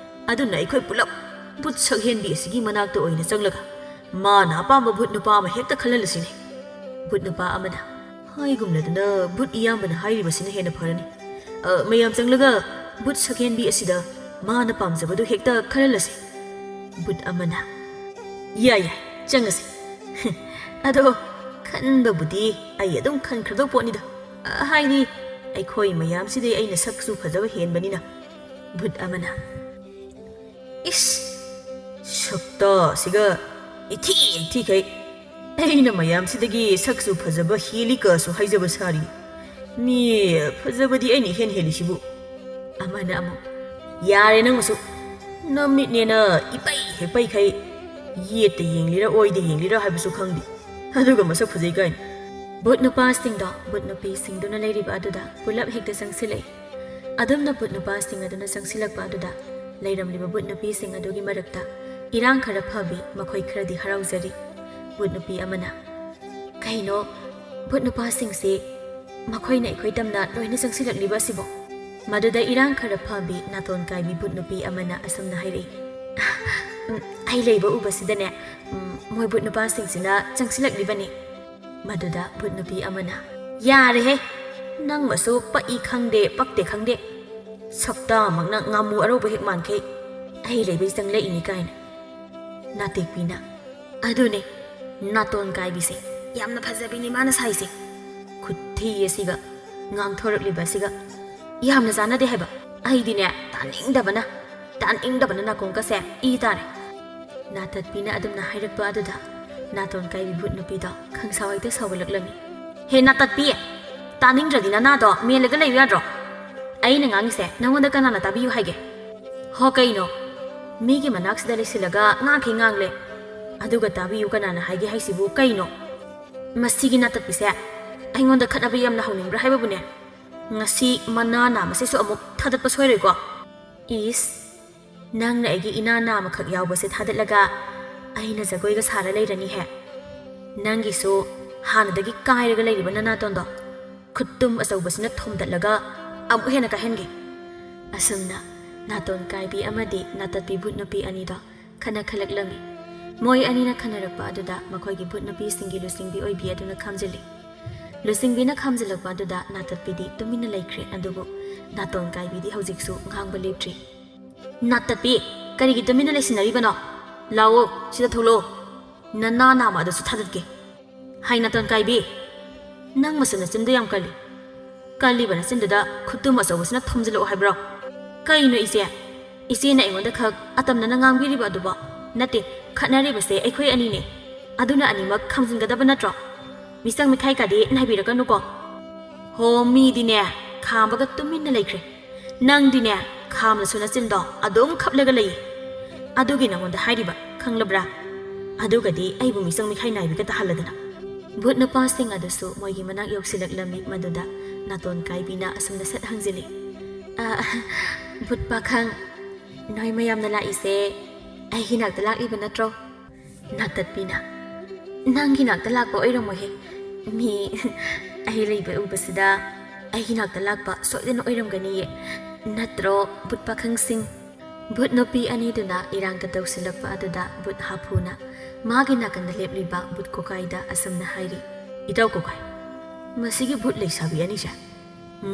ꯑꯗꯨꯅ ꯑꯩꯈꯣꯏ ꯄꯨꯂꯞ ꯚꯨꯠ ꯁꯛꯍꯦꯟꯕꯤ ꯑꯁꯤꯒꯤ ꯃꯅꯥꯛꯇ ꯑꯣꯏꯅ ꯆꯪꯂꯒ ꯃꯥꯅ ꯑꯄꯥꯝꯕ ꯚꯨꯠ ꯅꯨꯄꯥ ꯑꯃ ꯍꯦꯛꯇ ꯈꯜꯍꯜꯂꯁꯤꯅꯦ꯫" ꯚꯨꯠ ꯅꯨꯄꯥ ꯑꯃꯅ, "ꯍꯥꯏꯒꯨꯝꯂꯗꯨꯅ ꯚꯨꯠ ꯏꯌꯥꯝꯕꯅ ꯍꯥꯏꯔꯤꯕꯁꯤꯅ ꯍꯦꯟꯅ ꯐꯔꯅꯤ꯫ ꯑ, ꯃꯌꯥꯝ ꯆꯪꯂꯒ ꯚꯨꯠ ꯁꯛꯍꯦꯟꯕꯤ ꯑꯁꯤꯗ ꯃꯥꯅ ꯄꯥꯝꯖꯕꯗꯨ ꯍꯦꯛꯇ ꯈꯜꯍꯜꯂꯁꯤ꯫" ꯚꯨꯠ ꯑꯃꯅ, "ꯌꯥꯏ, ꯌꯥꯏ, ꯆꯪꯉꯁꯤ꯫ ꯑꯗꯣ ꯈꯟꯕꯕꯨꯗꯤ ꯑꯩ ꯑꯗꯨꯝ ꯈꯟꯈ꯭ꯔꯗꯧ ꯄꯣꯠꯅꯤꯗ꯫ ꯑ, ꯍꯥꯏꯗꯤ ꯑꯩꯈꯣꯏ ꯃꯌꯥꯝꯁꯤꯗꯩ ꯑꯩꯅ ꯁꯛꯁꯨ ꯐꯖꯕ ꯍꯦꯟꯕꯅꯤꯅ꯫" ꯚꯨꯠ ꯑꯃꯅ, "ꯏꯁ, ꯁꯛꯇꯥꯁꯤꯒ ꯏꯊꯤ ꯏꯊꯤꯈꯩ ꯑꯩꯅ ꯃꯌꯥꯝꯁꯤꯗꯒꯤ ꯁꯛꯁꯨ ꯐꯖꯕ ꯍꯦꯜꯂꯤ ꯀꯥꯁꯨ ꯍꯥꯏꯖꯕ ꯁꯥꯔꯤ꯫ ꯃꯤ ꯐꯖꯕꯗꯤ ꯑꯩꯅ ꯏꯍꯦꯟ ꯍꯦꯜꯂꯤꯁꯤꯕꯨ?" ꯑꯃꯅ ꯑꯃꯨꯛ, "ꯌꯥꯔꯦ ꯅꯪꯁꯨ꯫ ꯅꯃꯤꯠꯅꯦꯅ ꯏꯄꯩ ꯍꯦꯛ ꯄꯩꯈꯩ꯫ ꯌꯦꯠꯇ ꯌꯦꯡꯂꯤꯔ ꯑꯣꯏꯗ ꯌꯦꯡꯂꯤꯔ ꯍꯥꯏꯕꯁꯨ ꯈꯪꯗꯦ꯫ ꯑꯗꯨꯒ ꯃꯁꯛ ꯐꯖꯩ ꯀꯥꯏꯅ꯫" ꯚꯨꯠ ꯅꯨꯄꯥꯁꯤꯡꯗꯣ ꯚꯨꯠ ꯅꯨꯄꯤꯁꯤꯡꯗꯨꯅ ꯂꯩꯔꯤꯕ ꯑꯗꯨꯗ ꯄꯨꯂꯞ ꯍꯦꯛꯇ ꯆꯪꯁꯤꯜꯂꯛꯏ꯫ ꯑꯗꯨꯝꯅ ꯚꯨꯠ ꯅꯨꯄꯥꯁꯤꯡ ꯑꯗꯨꯅ ꯆꯪꯁꯤꯜꯂꯛꯄ ꯑꯗꯨꯗ ꯂꯩꯔꯝꯂꯤꯕ ꯚꯨꯠ ꯅꯨꯄꯤꯁꯤꯡ ꯑꯗꯨꯒꯤ ꯃꯔꯛꯇ ꯏꯔꯥꯡ ꯈꯔ ꯐꯕꯤ ꯃꯈꯣꯏ ꯈꯔꯗꯤ ꯍꯔꯥꯎꯖꯔꯤ꯫ ꯚꯨꯠ ꯅꯨꯄꯤ ꯑꯃꯅ, "ꯀꯩꯅꯣ, ꯚꯨꯠ ꯅꯨꯄꯥꯁꯤꯡꯁꯤ ꯃꯈꯣꯏꯅ ꯑꯩꯈꯣꯏ ꯇꯝꯅ ꯂꯣꯏꯅ ꯆꯪꯁꯤꯜꯂꯛꯂꯤꯕ ꯑꯁꯤꯕꯣ?" ꯃꯗꯨꯗ ꯏꯔꯥꯡ ꯈꯔ ꯐꯕꯤ ꯅꯥꯇꯣꯟ ꯀꯥꯏꯕꯤ ꯚꯨꯠ ꯅꯨꯄꯤ ꯑꯃꯅ ꯑꯁꯨꯝꯅ ꯍꯥꯏꯔꯛꯏ, "ꯎꯝ, ꯑꯩ ꯂꯩꯕ ꯎꯕꯁꯤꯗꯅꯦ, ꯎꯝ, ꯃꯣꯏ ꯚꯨꯠ ꯅꯨꯄꯥꯁꯤꯡꯁꯤꯅ ꯆꯪꯁꯤꯜꯂꯛꯂꯤꯕꯅꯤ꯫" ꯃꯗꯨꯗ ꯚꯨꯠ ꯅꯨꯄꯤ ꯑꯃꯅ, "ꯌꯥꯔꯦꯍꯦ, ꯅꯪꯃꯁꯨ ꯄꯛꯏ ꯈꯪꯗꯦ, ꯄꯛꯇꯦ ꯈꯪꯗꯦ꯫ ꯁꯛꯇꯥꯃꯛꯅ ꯉꯥꯃꯨ ꯑꯔꯧꯕ ꯍꯦꯛ ꯃꯥꯟꯈꯩ꯫ ꯑꯩ ꯂꯩꯕꯩ ꯆꯪꯂꯛꯏꯅꯤ ꯀꯥꯏꯅ꯫" ꯅꯥꯇꯦꯛꯄꯤꯅ, "ꯑꯗꯨꯅꯦ, ꯅꯥꯇꯣꯟ ꯀꯥꯏꯕꯤꯁꯦ ꯌꯥꯝꯅ ꯐꯖꯕꯤꯅꯤ ꯃꯥꯅ ꯁꯥꯏꯁꯦ꯫ ꯈꯨꯠꯊꯤ ꯑꯁꯤꯒ, ꯉꯥꯡꯊꯣꯔꯛꯂꯤꯕ ꯑꯁꯤꯒ ꯌꯥꯝꯅ ꯆꯥꯟꯅꯗꯦ ꯍꯥꯏꯕ꯫ ꯑꯩꯗꯤꯅꯦ, ꯇꯥꯅꯤꯡꯗꯕꯅ, ꯇꯥꯅꯤꯡꯗꯕꯅ ꯅꯥꯀꯣꯡꯒꯁꯦ ꯏ ꯇꯥꯔꯦ꯫" ꯅꯥꯇꯠꯄꯤꯅ ꯑꯗꯨꯝꯅ ꯍꯥꯏꯔꯛꯄ ꯑꯗꯨꯗ ꯅꯥꯇꯣꯟ ꯀꯥꯏꯕꯤ ꯚꯨꯠ ꯅꯨꯄꯤꯗꯣ ꯈꯪꯁꯥꯎ ꯍꯦꯛꯇ ꯁꯥꯎꯒꯠꯂꯛꯂꯝꯃꯤ꯫ "ꯍꯦ ꯅꯥꯇꯠꯄꯤ, ꯇꯥꯅꯤꯡꯗ꯭ꯔꯗꯤ ꯅꯅꯥꯗꯣ ꯃꯦꯜꯂꯒ ꯂꯩꯌꯨ ꯌꯥꯗ꯭ꯔꯣ? ꯑꯩꯅ ꯉꯥꯡꯉꯤꯁꯦ ꯅꯉꯣꯟꯗ ꯀꯅꯥꯅ ꯇꯥꯕꯤꯌꯨ ꯍꯥꯏꯒꯦ? ꯍꯣ ꯀꯩꯅꯣ? ꯃꯤꯒꯤ ꯃꯅꯥꯛꯁꯤꯗ ꯂꯩꯁꯤꯜꯂꯒ ꯉꯥꯡꯈꯩ ꯉꯥꯡꯂꯦ꯫ ꯑꯗꯨꯒ ꯇꯥꯕꯤꯌꯨ ꯀꯅꯥꯅ ꯍꯥꯏꯒꯦ ꯍꯥꯏꯁꯤꯕꯨ ꯀꯩꯅꯣ? ꯃꯁꯤꯒꯤ ꯅꯥꯇꯠꯄꯤꯁꯦ ꯑꯩꯉꯣꯟꯗ ꯈꯠꯅꯕ ꯌꯥꯝꯅ ꯍꯧꯅꯤꯡꯕ꯭ꯔꯥ ꯍꯥꯏꯕꯕꯨꯅꯦ? ꯉꯁꯤ ꯃꯅꯥ ꯅꯥꯝꯃꯁꯤꯁꯨ ꯑꯃꯨꯛ ꯊꯥꯗꯠꯄ ꯁꯣꯏꯔꯣꯏꯀꯣ?" "ꯏꯁ, ꯅꯪꯅ ꯑꯩꯒꯤ ꯏꯅꯥ ꯅꯥꯝꯃꯈꯛ ꯌꯥꯎꯕꯁꯦ ꯊꯥꯗꯠꯂꯒ ꯑꯩꯅ ꯖꯒꯣꯏꯒ ꯁꯥꯔ ꯂꯩꯔꯅꯤꯍꯦ꯫ ꯅꯪꯒꯤꯁꯨ ꯍꯥꯟꯅꯗꯒꯤ ꯀꯥꯏꯔꯒ ꯂꯩꯔꯤꯕ ꯅꯅꯥꯇꯣꯟꯗꯣ ꯈꯨꯠꯇꯨꯝ ꯑꯆꯧꯕꯁꯤꯅ ꯊꯣꯝꯗꯠꯂꯒ ꯑꯃꯨꯛ ꯍꯦꯟꯅ ꯀꯥꯏꯍꯟꯒꯦ꯫" ꯑꯁꯨꯝꯅ ꯅꯥꯇꯣꯟ ꯀꯥꯏꯕꯤ ꯑꯃꯗꯤ ꯅꯥꯇꯠꯄꯤ ꯚꯨꯠ ꯅꯨꯄꯤ ꯑꯅꯤꯗꯣ ꯈꯟꯅꯈꯠꯂꯛꯂꯝꯃꯤ꯫ ꯃꯣꯏ ꯑꯅꯤꯅ ꯈꯟꯅꯔꯛꯄ ꯑꯗꯨꯗ ꯃꯈꯣꯏꯒꯤ ꯚꯨꯠ ꯅꯨꯄꯤꯁꯤꯡꯒꯤ ꯂꯨꯆꯤꯡꯕꯤ ꯑꯣꯏꯕꯤ ꯑꯗꯨꯅ ꯈꯥꯝꯖꯤꯜꯂꯤ꯫ ꯂꯨꯆꯤꯡꯕꯤꯅ ꯈꯥꯝꯖꯤꯜꯂꯛꯄ ꯑꯗꯨꯗ ꯅꯥꯇꯠꯄꯤꯗꯤ ꯇꯨꯃꯤꯟꯅ ꯂꯩꯈ꯭ꯔꯦ, ꯑꯗꯨꯕꯨ ꯅꯥꯇꯣꯟ ꯀꯥꯏꯕꯤꯗꯤ ꯍꯧꯖꯤꯛꯁꯨ ꯉꯥꯡꯕ ꯂꯦꯞꯇ꯭ꯔꯤ꯫ "ꯅꯥꯇꯠꯄꯤ, ꯀꯔꯤꯒꯤ ꯇꯨꯃꯤꯟꯅ ꯂꯩꯁꯤꯟꯅꯔꯤꯕꯅꯣ? ꯂꯥꯛꯑꯣ, ꯁꯤꯗ ꯊꯣꯛꯂꯛꯑꯣ꯫ ꯅꯅꯥ ꯅꯥꯝꯃ ꯑꯗꯨꯁꯨ ꯊꯥꯗꯠꯀꯦ꯫ ꯍꯥꯏ ꯅꯥꯇꯣꯟ ꯀꯥꯏꯕꯤ, ꯅꯪ ꯃꯁꯨ ꯅꯆꯤꯟꯗꯣ ꯌꯥꯝ ꯀꯜꯂꯤ꯫ ꯀꯜꯂꯤꯕ ꯅꯆꯤꯟꯗꯨꯗ ꯈꯨꯠꯇꯨꯝ ꯑꯆꯧꯕꯁꯤꯅ ꯊꯣꯝꯖꯤꯜꯂꯛꯑꯣ ꯍꯥꯏꯕ꯭ꯔꯣ? ꯀꯩꯅꯣ ꯏꯆꯦ? ꯏꯆꯦꯅ ꯑꯩꯉꯣꯟꯗ ꯈꯛ ꯑꯇꯝꯅꯅ ꯉꯥꯡꯕꯤꯔꯤꯕ ꯑꯗꯨꯕꯣ? ꯅꯠꯇꯦ, ꯈꯠꯅꯔꯤꯕꯁꯦ ꯑꯩꯈꯣꯏ ꯑꯅꯤꯅꯦ꯫ ꯑꯗꯨꯅ ꯑꯅꯤꯃꯛ ꯈꯥꯝꯖꯤꯟꯒꯗꯕ ꯅꯠꯇ꯭ꯔꯣ? ꯃꯤꯆꯪ ꯃꯤꯈꯥꯏ ꯀꯥꯗꯤ ꯅꯥꯏꯕꯤꯔꯛꯀꯅꯨꯀꯣ꯫" ꯍꯣ, ꯃꯤꯗꯤꯅꯦ, ꯈꯥꯝꯕꯒ ꯇꯨꯃꯤꯟꯅ ꯂꯩꯈ꯭ꯔꯦ꯫ ꯅꯪꯗꯤꯅꯦ, ꯈꯥꯝꯂꯁꯨ ꯅꯆꯤꯟꯗꯣ ꯑꯗꯨꯝ ꯈꯞꯂꯒ ꯂꯩꯌꯦ꯫ ꯑꯗꯨꯒꯤ ꯅꯉꯣꯟꯗ ꯍꯥꯏꯔꯤꯕ, ꯈꯪꯂꯕ꯭ꯔꯥ? ꯑꯗꯨꯒꯗꯤ ꯑꯩꯕꯨ ꯃꯤꯆꯪ ꯃꯤꯈꯥꯏ ꯅꯥꯏꯕꯤꯒ ꯇꯥꯍꯜꯂꯗꯅ꯫ ꯚꯨꯠ ꯅꯨꯄꯥꯁꯤꯡ ꯑꯗꯨꯁꯨ ꯃꯣꯏꯒꯤ ꯃꯅꯥꯛ ꯌꯧꯁꯤꯜꯂꯛꯂꯝꯃꯤ꯫ ꯃꯗꯨꯗ ꯅꯥꯇꯣꯟ ꯀꯥꯏꯕꯤꯅ ꯑꯁꯨꯝꯅ ꯁꯠ ꯍꯪꯖꯤꯜꯂꯤ, "ꯑ, ꯚꯨꯠ ꯄꯥꯈꯪ, ꯅꯣꯏ ꯃꯌꯥꯝꯅ ꯂꯥꯛꯏꯁꯦ ꯑꯩꯒꯤ ꯅꯥꯛꯇ ꯂꯥꯛꯂꯤꯕ ꯅꯠꯇ꯭ꯔꯣ?" ꯅꯥꯇꯠꯄꯤꯅ, "ꯅꯪꯒꯤ ꯅꯥꯛꯇ ꯂꯥꯛꯄ ꯑꯣꯏꯔꯝꯃꯣꯏꯍꯦ꯫ ꯃꯤ ꯑꯩ ꯂꯩꯕ ꯎꯕꯁꯤꯗ ꯑꯩꯒꯤ ꯅꯥꯛꯇ ꯂꯥꯛꯄ ꯁꯣꯏꯗꯅ ꯑꯣꯏꯔꯝꯒꯅꯤꯌꯦ꯫ ꯅꯠꯇ꯭ꯔꯣ, ꯚꯨꯠ ꯄꯥꯈꯪꯁꯤꯡ? ꯚꯨꯠ ꯅꯨꯄꯤ ꯑꯅꯤꯗꯨꯅ ꯏꯔꯥꯡꯒ ꯇꯧꯁꯤꯜꯂꯛꯄ ꯑꯗꯨꯗ ꯚꯨꯠ ꯍꯥꯐꯨꯅ ꯃꯥꯒꯤ ꯅꯥꯀꯟꯗ ꯂꯦꯞꯂꯤꯕ ꯚꯨꯠ ꯀꯣꯀꯥꯏꯗ ꯑꯁꯨꯝꯅ ꯍꯥꯏꯔꯤ, "ꯏꯇꯥꯎ ꯀꯣꯀꯥꯏ, ꯃꯁꯤꯒꯤ ꯚꯨꯠ ꯂꯩꯁꯥꯕꯤ ꯑꯅꯤꯁꯦ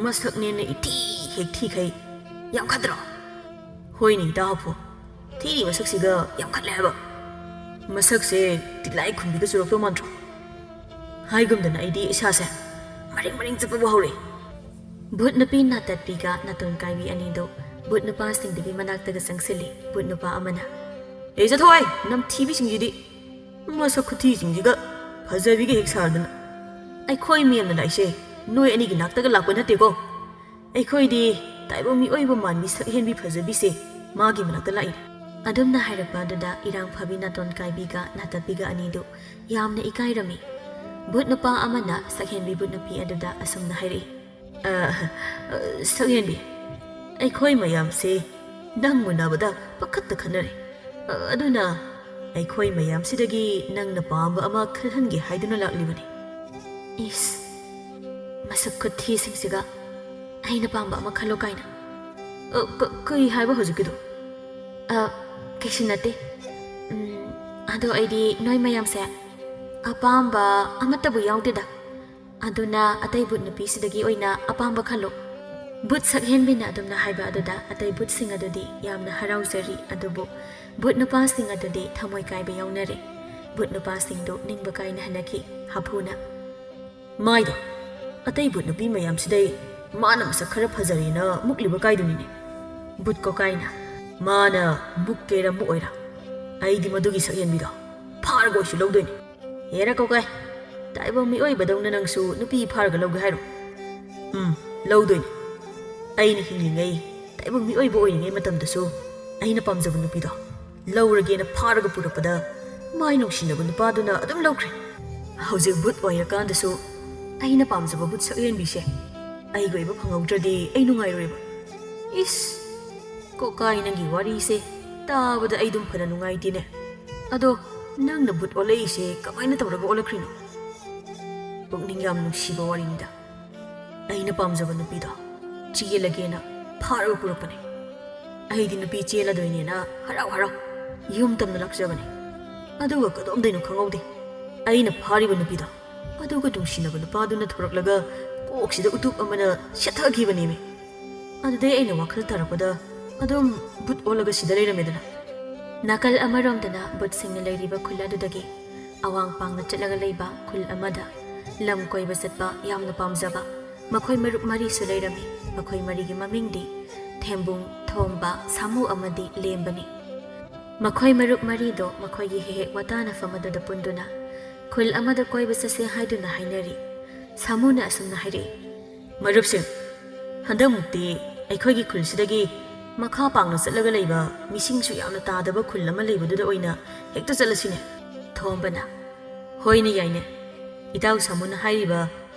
ꯃꯁꯛꯅꯦꯅ ꯏꯊꯤ ꯍꯦꯛ ꯊꯤꯈꯩ ꯌꯥꯝ ꯈꯠꯇ꯭ꯔꯣ?" "ꯍꯣꯏꯅꯦ, ꯏꯇꯥꯎ ꯍꯥꯐꯨ, ꯊꯤꯔꯤ ꯃꯁꯛꯁꯤꯒ ꯌꯥꯝ ꯈꯠꯂꯦ ꯍꯥꯏꯕ꯫ ꯃꯁꯛꯁꯦ ꯇꯤꯂꯥꯏ ꯈꯨꯝꯕꯤꯒ ꯆꯨꯔꯛꯇꯧ ꯃꯥꯟꯗ꯭ꯔꯣ?" ꯍꯥꯏꯒꯨꯝꯗꯅ ꯑꯩꯗꯤ ꯏꯁꯥꯁꯦ ꯃꯔꯤꯡ ꯃꯔꯤꯡ ꯆꯠꯄꯕꯨ ꯍꯧꯔꯦ꯫ ꯚꯨꯠ ꯅꯨꯄꯤ ꯅꯥꯇꯠꯄꯤꯒ ꯅꯥꯇꯣꯟ ꯀꯥꯏꯕꯤ ꯑꯅꯤꯗꯨ ꯚꯨꯠ ꯅꯨꯄꯥꯁꯤꯡꯗꯨꯒꯤ ꯃꯅꯥꯛꯇꯒ ꯆꯪꯁꯤꯜꯂꯤ꯫ ꯚꯨꯠ ꯅꯨꯄꯥ ꯑꯃꯅ, "ꯑꯦ, ꯆꯠꯊꯣꯛ ꯍꯥꯏ, ꯅꯝꯊꯤꯕꯤꯁꯤꯡꯁꯤꯗꯤ! ꯃꯁꯛ ꯈꯨꯊꯤꯁꯤꯡꯁꯤꯒ ꯐꯖꯕꯤꯒ ꯍꯦꯛ ꯁꯥꯗꯅ꯫ ꯑꯩꯈꯣꯏ ꯃꯌꯥꯝꯅ ꯂꯥꯛꯏꯁꯦ ꯅꯣꯏ ꯑꯅꯤꯒꯤ ꯅꯥꯛꯇꯒ ꯂꯥꯛꯄ ꯅꯠꯇꯦꯀꯣ꯫ ꯑꯩꯈꯣꯏꯗꯤ ꯇꯥꯏꯕꯪ ꯃꯤꯑꯣꯏꯕ ꯃꯥꯟꯕꯤ ꯁꯛꯍꯦꯟꯕꯤ ꯐꯖꯕꯤꯁꯦ ꯃꯥꯒꯤ ꯃꯅꯥꯛꯇ ꯂꯥꯛꯏꯅꯦ꯫" ꯑꯗꯨꯝꯅ ꯍꯥꯏꯔꯛꯄ ꯑꯗꯨꯗ ꯏꯔꯥꯡ ꯐꯥꯕꯤ ꯅꯥꯇꯣꯟ ꯀꯥꯏꯕꯤꯒ ꯅꯥꯇꯠꯄꯤꯒ ꯑꯅꯤꯗꯨ ꯌꯥꯝꯅ ꯏꯀꯥꯏꯔꯝꯃꯤ꯫ ꯚꯨꯠ ꯅꯨꯄꯥ ꯑꯃꯅ ꯁꯛꯍꯦꯟꯕꯤ ꯚꯨꯠ ꯅꯨꯄꯤ ꯑꯗꯨꯗ ꯑꯁꯨꯝꯅ ꯍꯥꯏꯔꯛꯏ, "ꯑ, ꯑ, ꯁꯛꯍꯦꯟꯕꯤ, ꯑꯩꯈꯣꯏ ꯃꯌꯥꯝꯁꯦ ꯅꯪ ꯎꯅꯕꯗ ꯄꯥꯈꯠꯇ ꯈꯟꯅꯔꯦ꯫ ꯑ, ꯑꯗꯨꯅ ꯑꯩꯈꯣꯏ ꯃꯌꯥꯝꯁꯤꯗꯒꯤ ꯅꯪꯅ ꯄꯥꯝꯕ ꯑꯃ ꯈꯜꯍꯟꯒꯦ ꯍꯥꯏꯗꯨꯅ ꯂꯥꯛꯂꯤꯕꯅꯤ꯫" ꯏꯁ, ꯃꯁꯛ ꯈꯨꯊꯤꯁꯤꯡꯁꯤꯒ ꯑꯩꯅ ꯄꯥꯝꯕ ꯑꯃ ꯈꯜꯂꯣ ꯀꯥꯏꯅ꯫ ꯑ, ꯀ-, ꯀꯩ ꯍꯥꯏꯕ ꯍꯧꯖꯤꯛꯀꯤꯗꯣ? ꯑ, ꯀꯩꯁꯨ ꯅꯠꯇꯦ꯫ ꯎꯝ, ꯑꯗꯣ ꯑꯩꯗꯤ ꯅꯣꯏ ꯃꯌꯥꯝꯁꯦ ꯑꯄꯥꯝꯕ ꯑꯃꯠꯇꯕꯨ ꯌꯥꯎꯗꯦꯗ꯫ ꯑꯗꯨꯅ ꯑꯇꯩ ꯚꯨꯠ ꯅꯨꯄꯤꯁꯤꯗꯒꯤ ꯑꯣꯏꯅ ꯑꯄꯥꯝꯕ ꯈꯜꯂꯣ꯫ ꯚꯨꯠ ꯁꯛꯍꯦꯟꯕꯤꯅ ꯑꯗꯨꯝꯅ ꯍꯥꯏꯕ ꯑꯗꯨꯗ ꯑꯇꯩ ꯚꯨꯠꯁꯤꯡ ꯑꯗꯨꯗꯤ ꯌꯥꯝꯅ ꯍꯔꯥꯎꯖꯔꯤ, ꯑꯗꯨꯕꯨ ꯚꯨꯠ ꯅꯨꯄꯥꯁꯤꯡ ꯑꯗꯨꯗꯤ ꯊꯃꯣꯏ ꯀꯥꯏꯕ ꯌꯥꯎꯅꯔꯦ꯫ ꯚꯨꯠ ꯅꯨꯄꯥꯁꯤꯡꯗꯨ ꯅꯤꯡꯕ ꯀꯥꯏꯅ ꯍꯟꯅꯈꯤ꯫ ꯍꯥꯐꯨꯅ, "ꯃꯥꯏꯗꯣ, ꯑꯇꯩ ꯚꯨꯠ ꯅꯨꯄꯤ ꯃꯌꯥꯝꯁꯤꯗꯩ ꯃꯥꯅ ꯃꯁꯛ ꯈꯔ ꯐꯖꯔꯦꯅ ꯃꯨꯛꯂꯤꯕ ꯀꯥꯏꯗꯨꯅꯤꯅꯦ꯫" ꯚꯨꯠ ꯀꯣꯀꯥꯏꯅ, "ꯃꯥꯅ ꯃꯨꯛꯀꯦꯔ ꯃꯨꯛꯑꯣꯏꯔ, ꯑꯩꯗꯤ ꯃꯗꯨꯒꯤ ꯁꯛꯍꯦꯟꯕꯤꯗꯣ ꯐꯥꯔꯒ ꯑꯣꯏꯁꯨ ꯂꯧꯗꯣꯏꯅꯤ꯫" "ꯍꯦꯔꯥ ꯀꯣꯀꯥꯏ, ꯇꯥꯏꯕꯪ ꯃꯤꯑꯣꯏꯕꯗꯧꯅ ꯅꯪꯁꯨ ꯅꯨꯄꯤ ꯐꯥꯔꯒ ꯂꯧꯒꯦ ꯍꯥꯏꯔꯣ?" "ꯎꯝ, ꯂꯧꯗꯣꯏꯅꯤ꯫ ꯑꯩꯅ ꯍꯤꯡꯂꯤꯉꯩ, ꯇꯥꯏꯕꯪ ꯃꯤꯑꯣꯏꯕ ꯑꯣꯏꯔꯤꯉꯩ ꯃꯇꯝꯗꯁꯨ ꯑꯩꯅ ꯄꯥꯝꯖꯕ ꯅꯨꯄꯤꯗꯣ ꯂꯧꯔꯒꯦꯅ ꯐꯥꯔꯒ ꯄꯨꯔꯛꯄꯗ ꯃꯥꯏ ꯅꯨꯡꯁꯤꯅꯕ ꯅꯨꯄꯥꯗꯨꯅ ꯑꯗꯨꯝ ꯂꯧꯈ꯭ꯔꯦ꯫ ꯍꯧꯖꯤꯛ ꯚꯨꯠ ꯑꯣꯏꯔꯀꯥꯟꯗꯁꯨ ꯑꯩꯅ ꯄꯥꯝꯖꯕ ꯚꯨꯠ ꯁꯛꯍꯦꯟꯕꯤꯁꯦ ꯑꯩꯒ ꯑꯣꯏꯕ ꯐꯪꯍꯧꯗ꯭ꯔꯗꯤ ꯑꯩ ꯅꯨꯡꯉꯥꯏꯔꯣꯏꯕ꯫" "ꯏꯁ, ꯀꯣꯀꯥꯏ, ꯅꯪꯒꯤ ꯋꯥꯔꯤꯁꯦ ꯇꯥꯕꯗ ꯑꯩ ꯑꯗꯨꯝ ꯐꯅ ꯅꯨꯡꯉꯥꯏꯇꯦꯅꯦ꯫ ꯑꯗꯣ ꯅꯪꯅ ꯚꯨꯠ ꯑꯣꯜꯂꯛꯏꯁꯦ ꯀꯃꯥꯏꯅ ꯇꯧꯔꯒ ꯑꯣꯜꯂꯛꯈ꯭ꯔꯤꯅꯣ? ꯄꯨꯛꯅꯤꯡ ꯌꯥꯝ ꯅꯨꯡꯁꯤꯕ ꯋꯥꯔꯤꯅꯤꯗ꯫" ꯑꯩꯅ ꯄꯥꯝꯖꯕ ꯅꯨꯄꯤꯗꯣ ꯆꯦꯜꯂꯒꯦꯅ ꯐꯥꯔꯒ ꯄꯨꯔꯛꯄꯅꯦ꯫ ꯑꯩꯗꯤ ꯅꯨꯄꯤ ꯆꯦꯜꯂꯗꯣꯏꯅꯦꯅ ꯍꯔꯥꯎ ꯍꯔꯥꯎ ꯌꯨꯝ ꯇꯝꯅ ꯂꯥꯛꯆꯕꯅꯦ꯫ ꯑꯗꯨꯒ ꯀꯗꯣꯝꯗꯩꯅꯣ ꯈꯪꯍꯧꯗꯦ, ꯑꯩꯅ ꯐꯥꯔꯤꯕ ꯅꯨꯄꯤꯗꯣ ꯑꯗꯨꯒ ꯅꯨꯡꯁꯤꯅꯕ ꯅꯨꯄꯥꯗꯨꯅ ꯊꯣꯔꯛꯂꯒ ꯀꯣꯛꯁꯤꯗ ꯎꯇꯨꯞ ꯑꯃꯅ ꯁꯦꯠꯊꯈꯤꯕꯅꯦꯃꯤ꯫ ꯑꯗꯨꯗꯩ ꯑꯩꯅ ꯋꯥꯈꯜ ꯇꯥꯔꯛꯄꯗ ꯑꯗꯨꯝ ꯕꯨꯠ ꯑꯣꯜꯂꯒ ꯁꯤꯗ ꯂꯩꯔꯝꯃꯦꯗꯅ꯫ ꯅꯥꯀꯜ ꯑꯃꯔꯣꯝꯗꯅ ꯕꯨꯠꯁꯤꯡꯅ ꯂꯩꯔꯤꯕ ꯈꯨꯜ ꯑꯗꯨꯗꯒꯤ ꯑꯋꯥꯡ ꯄꯥꯡꯅ ꯆꯠꯂꯒ ꯂꯩꯕ ꯈꯨꯜ ꯑꯃꯗ ꯂꯝ ꯀꯣꯏꯕ ꯆꯠꯄ ꯌꯥꯝꯅ ꯄꯥꯝꯖꯕ ꯃꯈꯣꯏ ꯃꯔꯨꯞ ꯃꯔꯤꯁꯨ ꯂꯩꯔꯝꯃꯤ꯫ ꯃꯈꯣꯏ ꯃꯔꯤꯒꯤ ꯃꯃꯤꯡꯗꯤ ꯊꯦꯝꯕꯨꯡ, ꯊꯣꯝꯕ, ꯁꯥꯃꯨ ꯑꯃꯗꯤ ꯂꯦꯝꯕꯅꯤ꯫ ꯃꯈꯣꯏ ꯃꯔꯨꯞ ꯃꯔꯤꯗꯣ ꯃꯈꯣꯏꯒꯤ ꯍꯦꯛ ꯍꯦꯛ ꯋꯥꯇꯥꯅꯐꯝ ꯑꯗꯨꯗ ꯄꯨꯟꯗꯨꯅ ꯈꯨꯜ ꯑꯃꯗ ꯀꯣꯏꯕ ꯆꯠꯁꯦ ꯍꯥꯏꯗꯨꯅ ꯍꯥꯏꯅꯔꯤ꯫ ꯁꯥꯃꯨꯅ ꯑꯁꯨꯝꯅ ꯍꯥꯏꯔꯛꯏ, "ꯃꯔꯨꯞꯁꯤꯡ, ꯍꯟꯗꯛꯃꯨꯛꯇꯤ ꯑꯩꯈꯣꯏꯒꯤ ꯈꯨꯜꯁꯤꯗꯒꯤ ꯃꯈꯥ ꯄꯥꯡꯅ ꯆꯠꯂꯒ ꯂꯩꯕ ꯃꯤꯁꯤꯡꯁꯨ ꯌꯥꯝꯅ ꯇꯥꯗꯕ ꯈꯨꯜ ꯑꯃ ꯂꯩꯕꯗꯨꯗ ꯑꯣꯏꯅ ꯍꯦꯛꯇ ꯆꯠꯂꯁꯤꯅꯦ?" ꯊꯣꯝꯕꯅ, "ꯍꯣꯏꯅꯦ, ꯌꯥꯏꯅꯦ꯫ ꯏꯇꯥꯎ ꯁꯥꯃꯨꯅ ꯍꯥꯏꯔꯤꯕ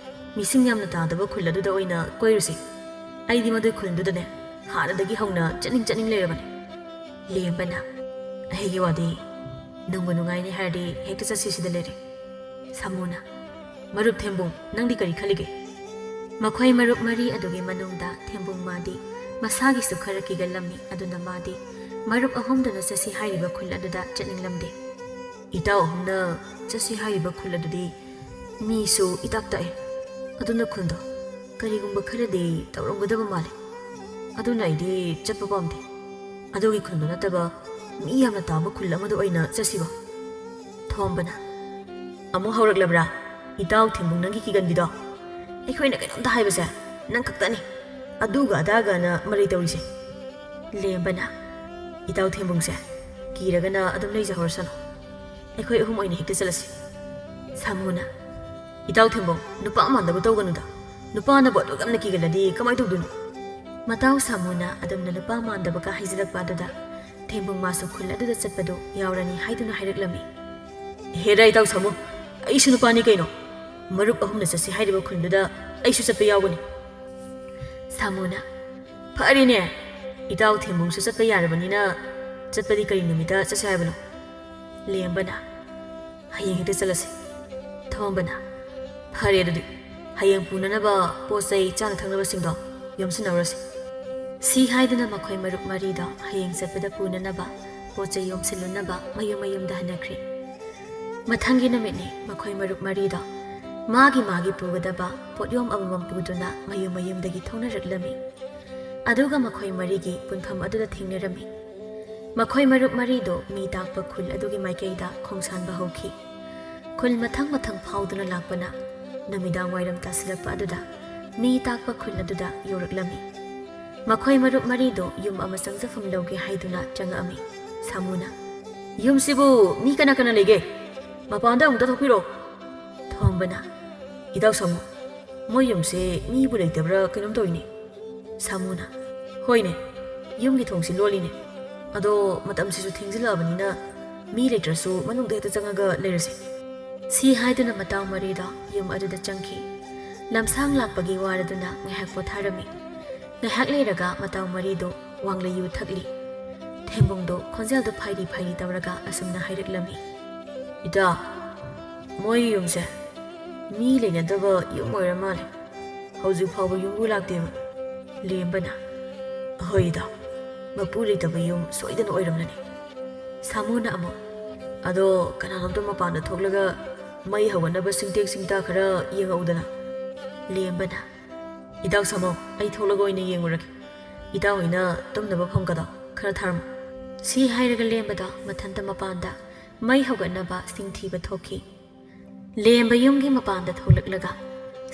ꯃꯤꯁꯤꯡ ꯌꯥꯝꯅ ꯇꯥꯗꯕ ꯈꯨꯜ ꯑꯗꯨꯗ ꯑꯣꯏꯅ ꯀꯣꯏꯔꯨꯁꯤ꯫ ꯑꯩꯗꯤ ꯃꯗꯨꯏ ꯈꯨꯜꯗꯨꯗꯅꯦ ꯍꯥꯟꯅꯗꯒꯤ ꯍꯧꯅ ꯆꯠꯅꯤꯡ ꯆꯠꯅꯤꯡ ꯂꯩꯔꯕꯅꯤ꯫" ꯂꯦꯝꯕꯅ, "ꯑꯩꯒꯤ ꯋꯥꯗꯤ, ꯅꯪꯕꯨ ꯅꯨꯡꯉꯥꯏꯅꯤ ꯍꯥꯏꯔꯗꯤ ꯍꯦꯛꯇ ꯆꯠꯁꯤ ꯁꯤꯗ ꯂꯩꯔꯦ꯫" ꯁꯥꯃꯨꯅ, "ꯃꯔꯨꯞ ꯊꯦꯝꯕꯨꯡ, ꯅꯪꯗꯤ ꯀꯔꯤ ꯈꯜꯂꯤꯒꯦ?" ꯃꯈꯣꯏ ꯃꯔꯨꯞ ꯃꯔꯤ ꯑꯗꯨꯒꯤ ꯃꯅꯨꯡꯗ ꯊꯦꯝꯕꯨꯡ ꯃꯥꯗꯤ ꯃꯁꯥꯒꯤꯁꯨ ꯈꯔ ꯀꯤꯒꯜꯂꯝꯃꯤ꯫ ꯑꯗꯨꯅ ꯃꯥꯗꯤ ꯃꯔꯨꯞ ꯑꯍꯨꯝꯗꯨꯅ ꯆꯠꯁꯤ ꯍꯥꯏꯔꯤꯕ ꯈꯨꯜ ꯑꯗꯨꯗ ꯆꯠꯅꯤꯡꯂꯝꯗꯦ꯫ "ꯏꯇꯥꯎ ꯑꯍꯨꯝꯅ ꯆꯠꯁꯤ ꯍꯥꯏꯔꯤꯕ ꯈꯨꯜ ꯑꯗꯨꯗꯤ ꯃꯤꯁꯨ ꯏꯇꯥꯛ ꯇꯥꯛꯑꯦ꯫ ꯑꯗꯨꯅ ꯈꯨꯜꯗꯣ ꯀꯔꯤꯒꯨꯝꯕ ꯈꯔꯗꯤ ꯇꯧꯔꯝꯒꯗꯕ ꯃꯥꯜꯂꯤ꯫ ꯑꯗꯨꯅ ꯑꯩꯗꯤ ꯆꯠꯄ ꯄꯥꯝꯗꯦ꯫ ꯑꯗꯨꯒꯤ ꯈꯨꯜꯗꯣ ꯅꯠꯇꯕ ꯃꯤ ꯌꯥꯝꯅ ꯇꯥꯕ ꯈꯨꯜ ꯑꯃꯗ ꯑꯣꯏꯅ ꯆꯠꯁꯤꯕ?" ꯊꯣꯝꯕꯅ, "ꯑꯃꯨꯛ ꯍꯧꯔꯛꯂꯕ꯭ꯔꯥ? ꯏꯇꯥꯎ ꯊꯦꯝꯕꯨꯡ, ꯅꯪꯒꯤ ꯀꯤꯒꯟꯕꯤꯗꯣ? ꯑꯩꯈꯣꯏꯅ ꯀꯩꯅꯣꯝꯇ ꯍꯥꯏꯕꯁꯦ ꯅꯪ ꯈꯛꯇꯅꯤ ꯑꯗꯨꯒ ꯑꯗꯥꯒꯅ ꯃꯔꯩ ꯇꯧꯔꯤꯁꯦ꯫" ꯂꯦꯝꯕꯅ, "ꯏꯇꯥꯎ ꯊꯦꯝꯕꯨꯡꯁꯦ ꯀꯤꯔꯒꯅ ꯑꯗꯨꯝ ꯂꯩꯖꯍꯧꯔꯁꯅꯨ꯫ ꯑꯩꯈꯣꯏ ꯑꯍꯨꯝ ꯑꯣꯏꯅ ꯍꯦꯛꯇ ꯆꯠꯂꯁꯤ꯫" ꯁꯥꯃꯨꯅ, "ꯏꯇꯥꯎ ꯊꯦꯝꯕꯨꯡ, ꯅꯨꯄꯥ ꯃꯥꯟꯗꯕ ꯇꯧꯒꯅꯨꯗ꯫ ꯅꯨꯄꯥꯅꯕꯨ ꯑꯗꯨꯛ ꯌꯥꯝꯅ ꯀꯤꯒꯜꯂꯗꯤ ꯀꯃꯥꯏ ꯇꯧꯗꯣꯏꯅꯣ?" ꯃꯇꯥꯎ ꯁꯥꯃꯨꯅ ꯑꯗꯨꯝꯅ ꯅꯨꯄꯥ ꯃꯥꯟꯗꯕꯒ ꯍꯥꯏꯖꯤꯜꯂꯛꯄ ꯑꯗꯨꯗ ꯊꯦꯝꯕꯨꯡ ꯃꯥꯁꯨ ꯈꯨꯜ ꯑꯗꯨꯗ ꯆꯠꯄꯗꯨ ꯌꯥꯎꯔꯅꯤ ꯍꯥꯏꯗꯨꯅ ꯍꯥꯏꯔꯛꯂꯝꯃꯤ꯫ "ꯍꯦꯔꯥ ꯏꯇꯥꯎ ꯁꯥꯃꯨ, ꯑꯩꯁꯨ ꯅꯨꯄꯥꯅꯤ ꯀꯩꯅꯣ꯫ ꯃꯔꯨꯞ ꯑꯍꯨꯝꯅ ꯆꯠꯁꯤ ꯍꯥꯏꯔꯤꯕ ꯈꯨꯜꯗꯨꯗ ꯑꯩꯁꯨ ꯆꯠꯄ ꯌꯥꯎꯒꯅꯤ꯫" ꯁꯥꯃꯨꯅ, "ꯐꯔꯦꯅꯦ, ꯏꯇꯥꯎ ꯊꯦꯝꯕꯨꯡꯁꯨ ꯆꯠꯄ ꯌꯥꯔꯕꯅꯤꯅ ꯆꯠꯄꯗꯤ ꯀꯔꯤ ꯅꯨꯃꯤꯠꯇ ꯆꯠꯁꯦ ꯍꯥꯏꯕꯅꯣ?" ꯂꯦꯝꯕꯅ, "ꯍꯌꯦꯡ ꯍꯦꯛꯇ ꯆꯠꯂꯁꯤ꯫" ꯊꯣꯝꯕꯅ, "ꯐꯔꯦ ꯑꯗꯨꯗꯤ, "ꯍꯌꯦꯡ ꯄꯨꯅꯅꯕ ꯄꯣꯠ ꯆꯩ ꯆꯥꯅ ꯊꯛꯅꯕꯁꯤꯡꯗꯣ ꯌꯣꯝꯁꯤꯟꯅꯧꯔꯁꯤ꯫" ꯁꯤ ꯍꯥꯏꯗꯨꯅ ꯃꯈꯣꯏ ꯃꯔꯨꯞ ꯃꯔꯤꯗꯣ ꯍꯌꯦꯡ ꯆꯠꯄꯗ ꯄꯨꯅꯅꯕ ꯄꯣꯠ ꯆꯩ ꯌꯣꯝꯁꯤꯜꯂꯨꯅꯕ ꯃꯌꯨꯝ ꯃꯌꯨꯝꯗ ꯍꯟꯅꯈ꯭ꯔꯦ꯫ ꯃꯊꯪꯒꯤ ꯅꯨꯃꯤꯠꯅꯤ꯫ ꯃꯈꯣꯏ ꯃꯔꯨꯞ ꯃꯔꯤꯗꯣ ꯃꯥꯒꯤ ꯃꯥꯒꯤ ꯄꯨꯒꯗꯕ ꯄꯣꯠꯌꯣꯝ ꯑꯃꯃꯝ ꯄꯨꯗꯨꯅ ꯃꯌꯨꯝ ꯃꯌꯨꯝꯗꯒꯤ ꯊꯣꯛꯅꯔꯛꯂꯝꯃꯤ꯫ ꯑꯗꯨꯒ ꯃꯈꯣꯏ ꯃꯔꯤꯒꯤ ꯄꯨꯟꯐꯝ ꯑꯗꯨꯗ ꯊꯦꯡꯅꯔꯝꯃꯤ꯫ ꯃꯈꯣꯏ ꯃꯔꯨꯞ ꯃꯔꯤꯗꯨ ꯃꯤ ꯇꯥꯛꯄ ꯈꯨꯜ ꯑꯗꯨꯒꯤ ꯃꯥꯏꯀꯩꯗ ꯈꯣꯡꯁꯥꯟꯕ ꯍꯧꯈꯤ꯫ ꯈꯨꯜ ꯃꯊꯪ ꯃꯊꯪ ꯐꯥꯎꯗꯨꯅ ꯂꯥꯛꯄꯅ ꯅꯨꯃꯤꯗꯥꯡ ꯋꯥꯏꯔꯝ ꯇꯥꯁꯤꯜꯂꯛꯄ ꯑꯗꯨꯗ ꯃꯤ ꯇꯥꯛꯄ ꯈꯨꯜ ꯑꯗꯨꯗ ꯌꯧꯔꯛꯂꯝꯃꯤ꯫ ꯃꯈꯣꯏ ꯃꯔꯨꯞ ꯃꯔꯤꯗꯨ ꯌꯨꯝ ꯑꯃ ꯆꯪꯖꯐꯝ ꯂꯧꯒꯦ ꯍꯥꯏꯗꯨꯅ ꯆꯪꯉꯛꯑꯝꯃꯤ꯫ ꯁꯥꯃꯨꯅ, "ꯌꯨꯝꯁꯤꯕꯨ ꯃꯤ ꯀꯅꯥ ꯀꯅꯥ ꯂꯩꯒꯦ? ꯃꯄꯥꯟꯗ ꯑꯃꯨꯛꯇ ꯊꯣꯛꯄꯤꯔꯣ꯫" ꯊꯣꯝꯕꯅ, "ꯏꯇꯥꯎ ꯁꯥꯃꯨ, ꯃꯣꯏ ꯌꯨꯝꯁꯦ ꯃꯤꯕꯨ ꯂꯩꯇꯕ꯭ꯔꯥ ꯀꯩꯅꯣꯝ ꯇꯧꯏꯅꯦ꯫" ꯁꯥꯃꯨꯅ, "ꯍꯣꯏꯅꯦ, ꯌꯨꯝꯒꯤ ꯊꯣꯡꯁꯤ ꯂꯣꯜꯂꯤꯅꯦ꯫ ꯑꯗꯣ ꯃꯇꯝꯁꯤꯁꯨ ꯊꯦꯡꯖꯤꯜꯂꯛꯑꯕꯅꯤꯅ ꯃꯤ ꯂꯩꯇ꯭ꯔꯁꯨ ꯃꯅꯨꯡꯗ ꯍꯦꯛꯇ ꯆꯪꯉꯒ ꯂꯩꯔꯁꯤ꯫" ꯁꯤ ꯍꯥꯏꯗꯨꯅ ꯃꯇꯥꯎ ꯃꯔꯤꯗꯣ ꯌꯨꯝ ꯑꯗꯨꯗ ꯆꯪꯈꯤ꯫ ꯂꯝꯁꯥꯡ ꯂꯥꯛꯄꯒꯤ ꯋꯥꯔꯗꯨꯅ ꯉꯥꯏꯍꯥꯛ ꯄꯣꯊꯥꯔꯝꯃꯤ꯫ ꯉꯥꯏꯍꯥꯛ ꯂꯩꯔꯒ ꯃꯇꯥꯎ ꯃꯔꯤꯗꯣ ꯋꯥꯡꯂꯩ ꯌꯨ ꯊꯛꯂꯤ꯫ ꯊꯦꯡꯕꯨꯡꯗꯣ ꯈꯣꯟꯖꯦꯜꯗꯣ ꯐꯥꯏꯔꯤ ꯐꯥꯏꯔꯤ ꯇꯧꯔꯒ ꯑꯁꯨꯝꯅ ꯍꯥꯏꯔꯛꯂꯝꯃꯤ꯫ "ꯏꯇꯥ, ꯃꯣꯏꯒꯤ ꯌꯨꯝꯁꯦ ꯃꯤ ꯂꯩꯅꯗꯕ ꯌꯨꯝ ꯑꯣꯏꯔ ꯃꯥꯜꯂꯦ꯫ ꯍꯧꯖꯤꯛ ꯐꯥꯎꯕ ꯌꯨꯝꯕꯨ ꯂꯥꯛꯇꯦꯕ꯫" ꯂꯦꯝꯕꯅ, "ꯍꯣꯏꯗ, ꯃꯄꯨ ꯂꯩꯇꯕ ꯌꯨꯝ ꯁꯣꯏꯗꯅ ꯑꯣꯏꯔꯝꯂꯅꯤ꯫" ꯁꯥꯃꯨꯅ ꯑꯃꯨꯛ, "ꯑꯗꯣ ꯀꯅꯥꯅꯣꯝꯇ ꯃꯄꯥꯟꯗ ꯊꯣꯛꯂꯒ ꯃꯩ ꯍꯧꯒꯠꯅꯕ ꯁꯤꯡꯇꯦꯛ ꯁꯤꯡꯇꯥ ꯈꯔ ꯌꯦꯡꯉꯛꯎꯗꯅ꯫" ꯂꯦꯝꯕꯅ, "ꯏꯇꯥꯎ ꯁꯥꯃꯨ, ꯑꯩ ꯊꯣꯛꯂꯒ ꯑꯣꯏꯅ ꯌꯦꯡꯉꯨꯔꯒꯦ꯫ ꯏꯇꯥꯎ ꯍꯣꯏꯅ ꯇꯨꯝꯅꯕ ꯐꯝꯒꯗꯣ ꯈꯔ ꯊꯥꯔꯝꯃꯨ꯫" ꯁꯤ ꯍꯥꯏꯔꯒ ꯂꯦꯝꯕꯗꯣ ꯃꯊꯟꯇ ꯃꯄꯥꯟꯗ ꯃꯩ ꯍꯧꯒꯠꯅꯕ ꯁꯤꯡ ꯊꯤꯕ ꯊꯣꯛꯈꯤ꯫ ꯂꯦꯝꯕ ꯌꯨꯝꯒꯤ ꯃꯄꯥꯟꯗ ꯊꯣꯛꯂꯛꯂꯒ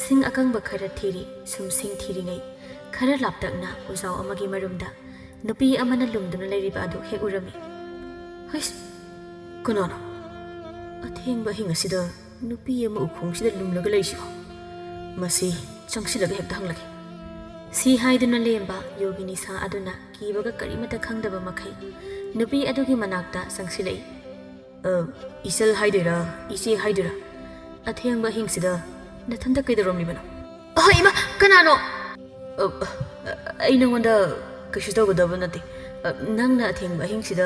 ꯁꯤꯡ ꯑꯀꯪꯕ ꯈꯔ ꯊꯤꯔꯤ꯫ ꯁꯨꯝ ꯁꯤꯡ ꯊꯤꯔꯤꯉꯩ ꯈꯔ ꯂꯥꯞꯇꯛꯅ ꯎꯖꯥꯎ ꯑꯃꯒꯤ ꯃꯔꯨꯝꯗ ꯅꯨꯄꯤ ꯑꯃꯅ ꯂꯨꯝꯗꯨꯅ ꯂꯩꯔꯤꯕ ꯑꯗꯨ ꯍꯦꯛ ꯎꯔꯝꯃꯤ꯫ "ꯍꯩꯁ, ꯀꯅꯥꯅꯣ? ꯑꯊꯦꯡꯕ ꯑꯍꯤꯡ ꯑꯁꯤꯗ ꯅꯨꯄꯤ ꯑꯃ ꯎꯈꯣꯡꯁꯤꯗ ꯂꯨꯝꯂꯒ ꯂꯩꯁꯤꯕꯣ? ꯃꯁꯤ ꯆꯪꯁꯤꯜꯂꯒ ꯍꯦꯛꯇ ꯍꯪꯂꯒꯦ꯫" ꯁꯤ ꯍꯥꯏꯗꯨꯅ ꯂꯦꯝꯕ ꯌꯨꯒꯤ ꯅꯤꯁꯥ ꯑꯗꯨꯅ ꯀꯤꯕꯒ ꯀꯔꯤꯃꯠꯇ ꯈꯪꯗꯕ ꯃꯈꯩ ꯅꯨꯄꯤ ꯑꯗꯨꯒꯤ ꯃꯅꯥꯛꯇ ꯆꯪꯁꯤꯜꯂꯛꯏ꯫ "ꯑ, ꯏꯆꯜ ꯍꯥꯏꯗꯣꯏꯔꯥ, ꯏꯆꯦ ꯍꯥꯏꯗꯣꯏꯔꯥ? ꯑꯊꯦꯡꯕ ꯑꯍꯤꯡꯁꯤꯗ ꯅꯊꯟꯇ ꯀꯩꯗꯧꯔꯝꯂꯤꯕꯅꯣ?" "ꯑꯍꯣꯏ, ꯏꯃꯥ, ꯀꯅꯥꯅꯣ?" "ꯑ, ꯑ, ꯑꯩ ꯅꯉꯣꯟꯗ ꯀꯩꯁꯨ ꯇꯧꯒꯗꯕ ꯅꯠꯇꯦ꯫ ꯑ, ꯅꯪꯅ ꯑꯊꯦꯡꯕ ꯑꯍꯤꯡꯁꯤꯗ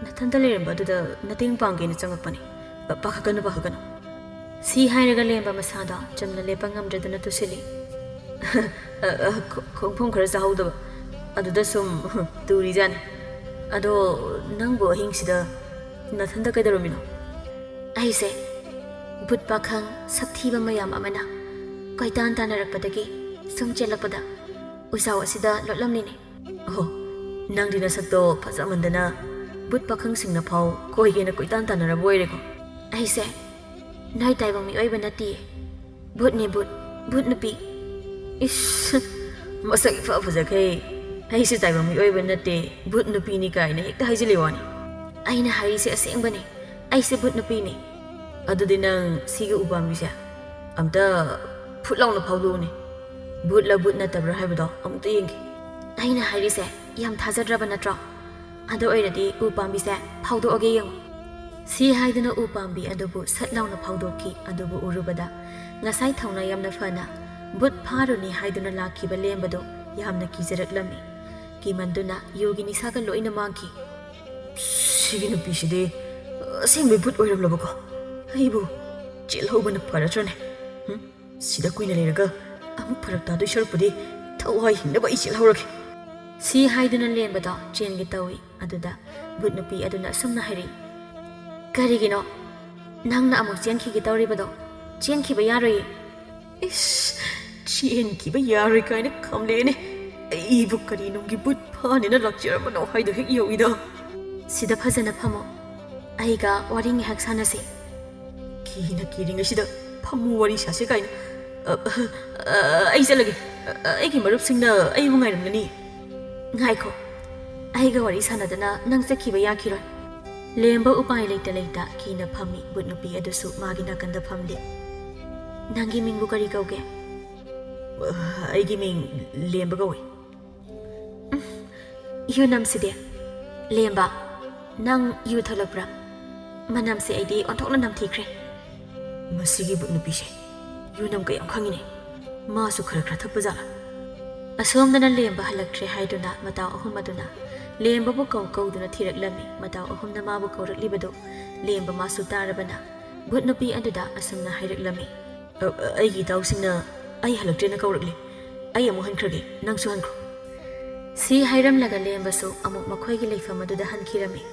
ꯅꯊꯟꯇ ꯂꯩꯔꯝꯕ ꯑꯗꯨꯗ ꯃꯇꯦꯡ ꯄꯥꯡꯒꯦꯅ ꯆꯪꯉꯛꯄꯅꯤ꯫ ꯑ, ꯄꯥꯈꯠꯀꯅꯨ, ꯄꯥꯈꯠꯀꯅꯨ꯫" ꯁꯤ ꯍꯥꯏꯔꯒ ꯂꯦꯝꯕ ꯃꯁꯥꯗꯣ ꯆꯨꯝꯅ ꯂꯦꯞꯄ ꯉꯝꯗ꯭ꯔꯗꯨꯅ ꯇꯨꯁꯤꯜꯂꯤ꯫ "ꯑ, ꯑ, ꯈꯣ-, ꯈꯣꯡꯐꯝ ꯈꯔ ꯆꯥꯍꯧꯗꯕ, ꯑꯗꯨꯗ ꯁꯨꯝ ꯇꯨꯔꯤꯖꯥꯠꯅꯤ꯫ ꯑꯗꯣ ꯅꯪꯕꯨ ꯑꯍꯤꯡꯁꯤꯗ ꯅꯊꯟꯗ ꯀꯩꯗꯧꯔꯝꯃꯤꯅꯣ?" ꯑꯩꯁꯦ ꯕꯨꯠ ꯄꯥꯈꯪ ꯁꯛꯊꯤꯕ ꯃꯌꯥꯝ ꯑꯃꯅ ꯀꯣꯏꯇꯥꯟ ꯇꯥꯟꯅꯔꯛꯄꯗꯒꯤ ꯁꯨꯝ ꯆꯦꯜꯂꯛꯄꯗ ꯎꯖꯥꯎ ꯑꯁꯤꯗ ꯂꯣꯠꯂꯝꯂꯤꯅꯦ꯫ "ꯑꯣꯍꯣ, ꯅꯪꯗꯤ ꯅꯁꯛꯇꯣ ꯐꯖꯃꯟꯗꯅ ꯕꯨꯠ ꯄꯥꯈꯪꯁꯤꯡꯅ ꯐꯥꯎ ꯀꯣꯏꯒꯦꯅ ꯀꯣꯏꯇꯥꯟ ꯇꯥꯟꯅꯔꯕ ꯑꯣꯏꯔꯦꯀꯣ?" ꯑꯩꯁꯦ ꯅꯣꯏ ꯇꯥꯏꯕꯪ ꯃꯤꯑꯣꯏꯕ ꯅꯠꯇꯤꯌꯦ꯫ ꯚꯨꯠꯅꯦ, ꯚꯨꯠ꯫ ꯚꯨꯠ ꯅꯨꯄꯤ꯫ ꯏꯁ, ꯃꯁꯛ ꯏꯐ ꯐꯖꯈꯩ ꯑꯩꯁꯦ ꯇꯥꯏꯕꯪ ꯃꯤꯑꯣꯏꯕ ꯅꯠꯇꯦ, ꯚꯨꯠ ꯅꯨꯄꯤꯅꯤ ꯀꯥꯏꯅ ꯍꯦꯛꯇ ꯍꯥꯏꯖꯤꯜꯂꯤ ꯋꯥꯅꯤ꯫ ꯑꯩꯅ ꯍꯥꯏꯔꯤꯁꯦ ꯑꯁꯦꯡꯕꯅꯦ꯫ ꯑꯩꯁꯦ ꯚꯨꯠ ꯅꯨꯄꯤꯅꯦ꯫ ꯑꯗꯨꯗꯤ ꯅꯪ ꯁꯤꯒꯤ ꯎꯄꯥꯝꯕꯤꯁꯦ ꯑꯝꯇ ꯐꯨꯠ ꯂꯥꯎꯅ ꯐꯥꯎꯗꯣꯛꯎꯅꯦ꯫ ꯚꯨꯠꯂ ꯚꯨꯠ ꯅꯠꯇꯕ꯭ꯔꯥ ꯍꯥꯏꯕꯗꯣ ꯑꯃꯨꯛꯇ ꯌꯦꯡꯒꯦ꯫ ꯑꯩꯅ ꯍꯥꯏꯔꯤꯁꯦ ꯌꯥꯝ ꯊꯥꯖꯗ꯭ꯔꯕ ꯅꯠꯇ꯭ꯔꯣ? ꯑꯗꯨ ꯑꯣꯏꯔꯗꯤ ꯎ ꯄꯥꯝꯕꯤꯁꯦ ꯐꯥꯎꯗꯣꯛꯑꯒꯦ ꯌꯦꯡꯉꯨ꯫ ꯁꯤ ꯍꯥꯏꯗꯨꯅ ꯎ ꯄꯥꯝꯕꯤ ꯑꯗꯨꯕꯨ ꯁꯠ ꯂꯥꯎꯅ ꯐꯥꯎꯗꯣꯛꯈꯤ꯫ ꯑꯗꯨꯕꯨ ꯎꯔꯨꯕꯗ ꯉꯁꯥꯏ ꯊꯧꯅꯥ ꯌꯥꯝꯅ ꯐꯅ ꯚꯨꯠ ꯐꯥꯔꯨꯅꯤ ꯍꯥꯏꯗꯨꯅ ꯂꯥꯛꯈꯤꯕ ꯂꯦꯝꯕꯗꯨ ꯌꯥꯝꯅ ꯀꯤꯖꯔꯛꯂꯝꯃꯤ꯫ ꯀꯤꯃꯟꯗꯨꯅ ꯌꯨꯒꯤ ꯅꯤꯁꯥꯒ ꯂꯣꯏꯅ ꯃꯥꯡꯈꯤ꯫ "ꯁꯤꯒꯤ ꯅꯨꯄꯤꯁꯤꯗꯤ ꯑꯁꯦꯡꯕꯩ ꯚꯨꯠ ꯑꯣꯏꯔꯝꯂꯕꯀꯣ? ꯑꯩꯕꯨ ꯆꯦꯜꯍꯧꯕꯅ ꯐꯔꯗ꯭ꯔꯅꯦ? ꯍꯨꯝ? ꯁꯤꯗ ꯀꯨꯏꯅ ꯂꯩꯔꯒ ꯑꯃꯨꯛ ꯐꯔꯛ ꯇꯥꯗꯣꯏ ꯁꯔꯨꯛꯄꯨꯗꯤ ꯊꯋꯥꯏ ꯍꯤꯡꯅꯕ ꯑꯩ ꯆꯦꯜꯍꯧꯔꯒꯦ꯫" ꯁꯤ ꯍꯥꯏꯗꯨꯅ ꯂꯦꯝꯕꯗꯣ ꯆꯦꯟꯒꯦ ꯇꯧꯏ꯫ ꯑꯗꯨꯗ ꯚꯨꯠ ꯅꯨꯄꯤ ꯑꯗꯨꯅ ꯑꯁꯨꯝꯅ ꯍꯥꯏꯔꯛꯏ, "ꯀꯔꯤꯒꯤꯅꯣ ꯅꯪꯅ ꯑꯃꯨꯛ ꯆꯦꯟꯈꯤꯒꯦ ꯇꯧꯔꯤꯕꯗꯣ? ꯆꯦꯟꯈꯤꯕ ꯌꯥꯔꯣꯏꯌꯦ꯫" "ꯏꯁ, ꯆꯦꯟꯈꯤꯕ ꯌꯥꯔꯣꯏ ꯀꯥꯏꯅ ꯈꯝꯂꯦꯅꯦ꯫ ꯑꯩꯕꯨ ꯀꯔꯤ ꯅꯨꯡꯒꯤ ꯚꯨꯠ ꯐꯥꯅꯦꯅ ꯂꯥꯛꯆꯔꯕꯅꯣ ꯍꯥꯏꯗꯣ ꯍꯦꯛ ꯌꯧꯏꯗ꯫" "ꯁꯤꯗ ꯐꯖꯅ ꯐꯝꯃꯣ, ꯑꯩꯒ ꯋꯥꯔꯤ ꯉꯥꯏꯍꯥꯛ ꯁꯥꯟꯅꯁꯤ꯫" "ꯀꯤꯅ ꯀꯤꯔꯤꯉꯩꯁꯤꯗ ꯐꯝꯃꯨ ꯋꯥꯔꯤ ꯁꯥꯁꯦ ꯀꯥꯏꯅ꯫ ꯑ, ꯑ, ꯑ, ꯑꯩ ꯆꯠꯂꯒꯦ꯫ ꯑ, ꯑꯩꯒꯤ ꯃꯔꯨꯞꯁꯤꯡꯅ ꯑꯩꯕꯨ ꯉꯥꯏꯔꯝꯒꯅꯤ꯫" "ꯉꯥꯏꯈꯣ, ꯑꯩꯒ ꯋꯥꯔꯤ ꯁꯥꯟꯅꯗꯅ ꯅꯪ ꯆꯠꯈꯤꯕ ꯌꯥꯈꯤꯔꯣꯏ꯫" ꯂꯦꯝꯕ ꯎꯄꯥꯏ ꯂꯩꯇ ꯂꯩꯇ ꯀꯤꯅ ꯐꯝꯃꯤ꯫ ꯚꯨꯠ ꯅꯨꯄꯤ ꯑꯗꯨꯁꯨ ꯃꯥꯒꯤ ꯅꯥꯀꯟꯗ ꯐꯝꯂꯤ꯫ "ꯅꯪꯒꯤ ꯃꯤꯡꯕꯨ ꯀꯔꯤ ꯀꯧꯒꯦ?" "ꯑ, ꯑꯩꯒꯤ ꯃꯤꯡ ꯂꯦꯝꯕ ꯀꯧꯏ꯫" "ꯎꯝ, ꯌꯨ ꯅꯝꯁꯤꯗꯤ꯫ ꯂꯦꯝꯕ, ꯅꯪ ꯌꯨ ꯊꯛꯂꯛꯄ꯭ꯔꯥ? ꯃꯅꯝꯁꯦ ꯑꯩꯗꯤ ꯑꯣꯟꯊꯣꯛꯅ ꯅꯝꯊꯤꯈ꯭ꯔꯦ꯫" "ꯃꯁꯤꯒꯤ ꯚꯨꯠ ꯅꯨꯄꯤꯁꯦ ꯌꯨ ꯅꯝ ꯀꯌꯥꯝ ꯈꯪꯉꯤꯅꯦ꯫ ꯃꯥꯁꯨ ꯈꯔ ꯈꯔ ꯊꯛꯄ ꯖꯥꯠꯂꯥ?" ꯑꯁꯣꯝꯗꯅ ꯂꯦꯝꯕ ꯍꯜꯂꯛꯇ꯭ꯔꯦ ꯍꯥꯏꯗꯨꯅ ꯃꯇꯥꯎ ꯑꯍꯨꯝ ꯑꯗꯨꯅ ꯂꯦꯝꯕꯕꯨ ꯀꯧ ꯀꯧꯗꯨꯅ ꯊꯤꯔꯛꯂꯝꯃꯤ꯫ ꯃꯇꯥꯎ ꯑꯍꯨꯝꯅ ꯃꯥꯕꯨ ꯀꯧꯔꯛꯂꯤꯕꯗꯨ ꯂꯦꯝꯕ ꯃꯥꯁꯨ ꯇꯥꯔꯕꯅ ꯚꯨꯠ ꯅꯨꯄꯤ ꯑꯗꯨꯗ ꯑꯁꯨꯝꯅ ꯍꯥꯏꯔꯛꯂꯝꯃꯤ꯫ "ꯑ, ꯑ, ꯑꯩꯒꯤ ꯏꯇꯥꯎꯁꯤꯡꯅ ꯑꯩ ꯍꯜꯂꯛꯇ꯭ꯔꯦꯅ ꯀꯧꯔꯛꯂꯦ꯫ ꯑꯩ ꯑꯃꯨꯛ ꯍꯟꯈ꯭ꯔꯒꯦ, ꯅꯪꯁꯨ ꯍꯟꯈ꯭ꯔꯣ"꯫ ꯁꯤ ꯍꯥꯏꯔꯝꯂꯒ ꯂꯦꯝꯕꯁꯨ ꯑꯃꯨꯛ ꯃꯈꯣꯏꯒꯤ ꯂꯩꯐꯝ ꯑꯗꯨꯗ ꯍꯟꯈꯤꯔꯝꯃꯤ꯫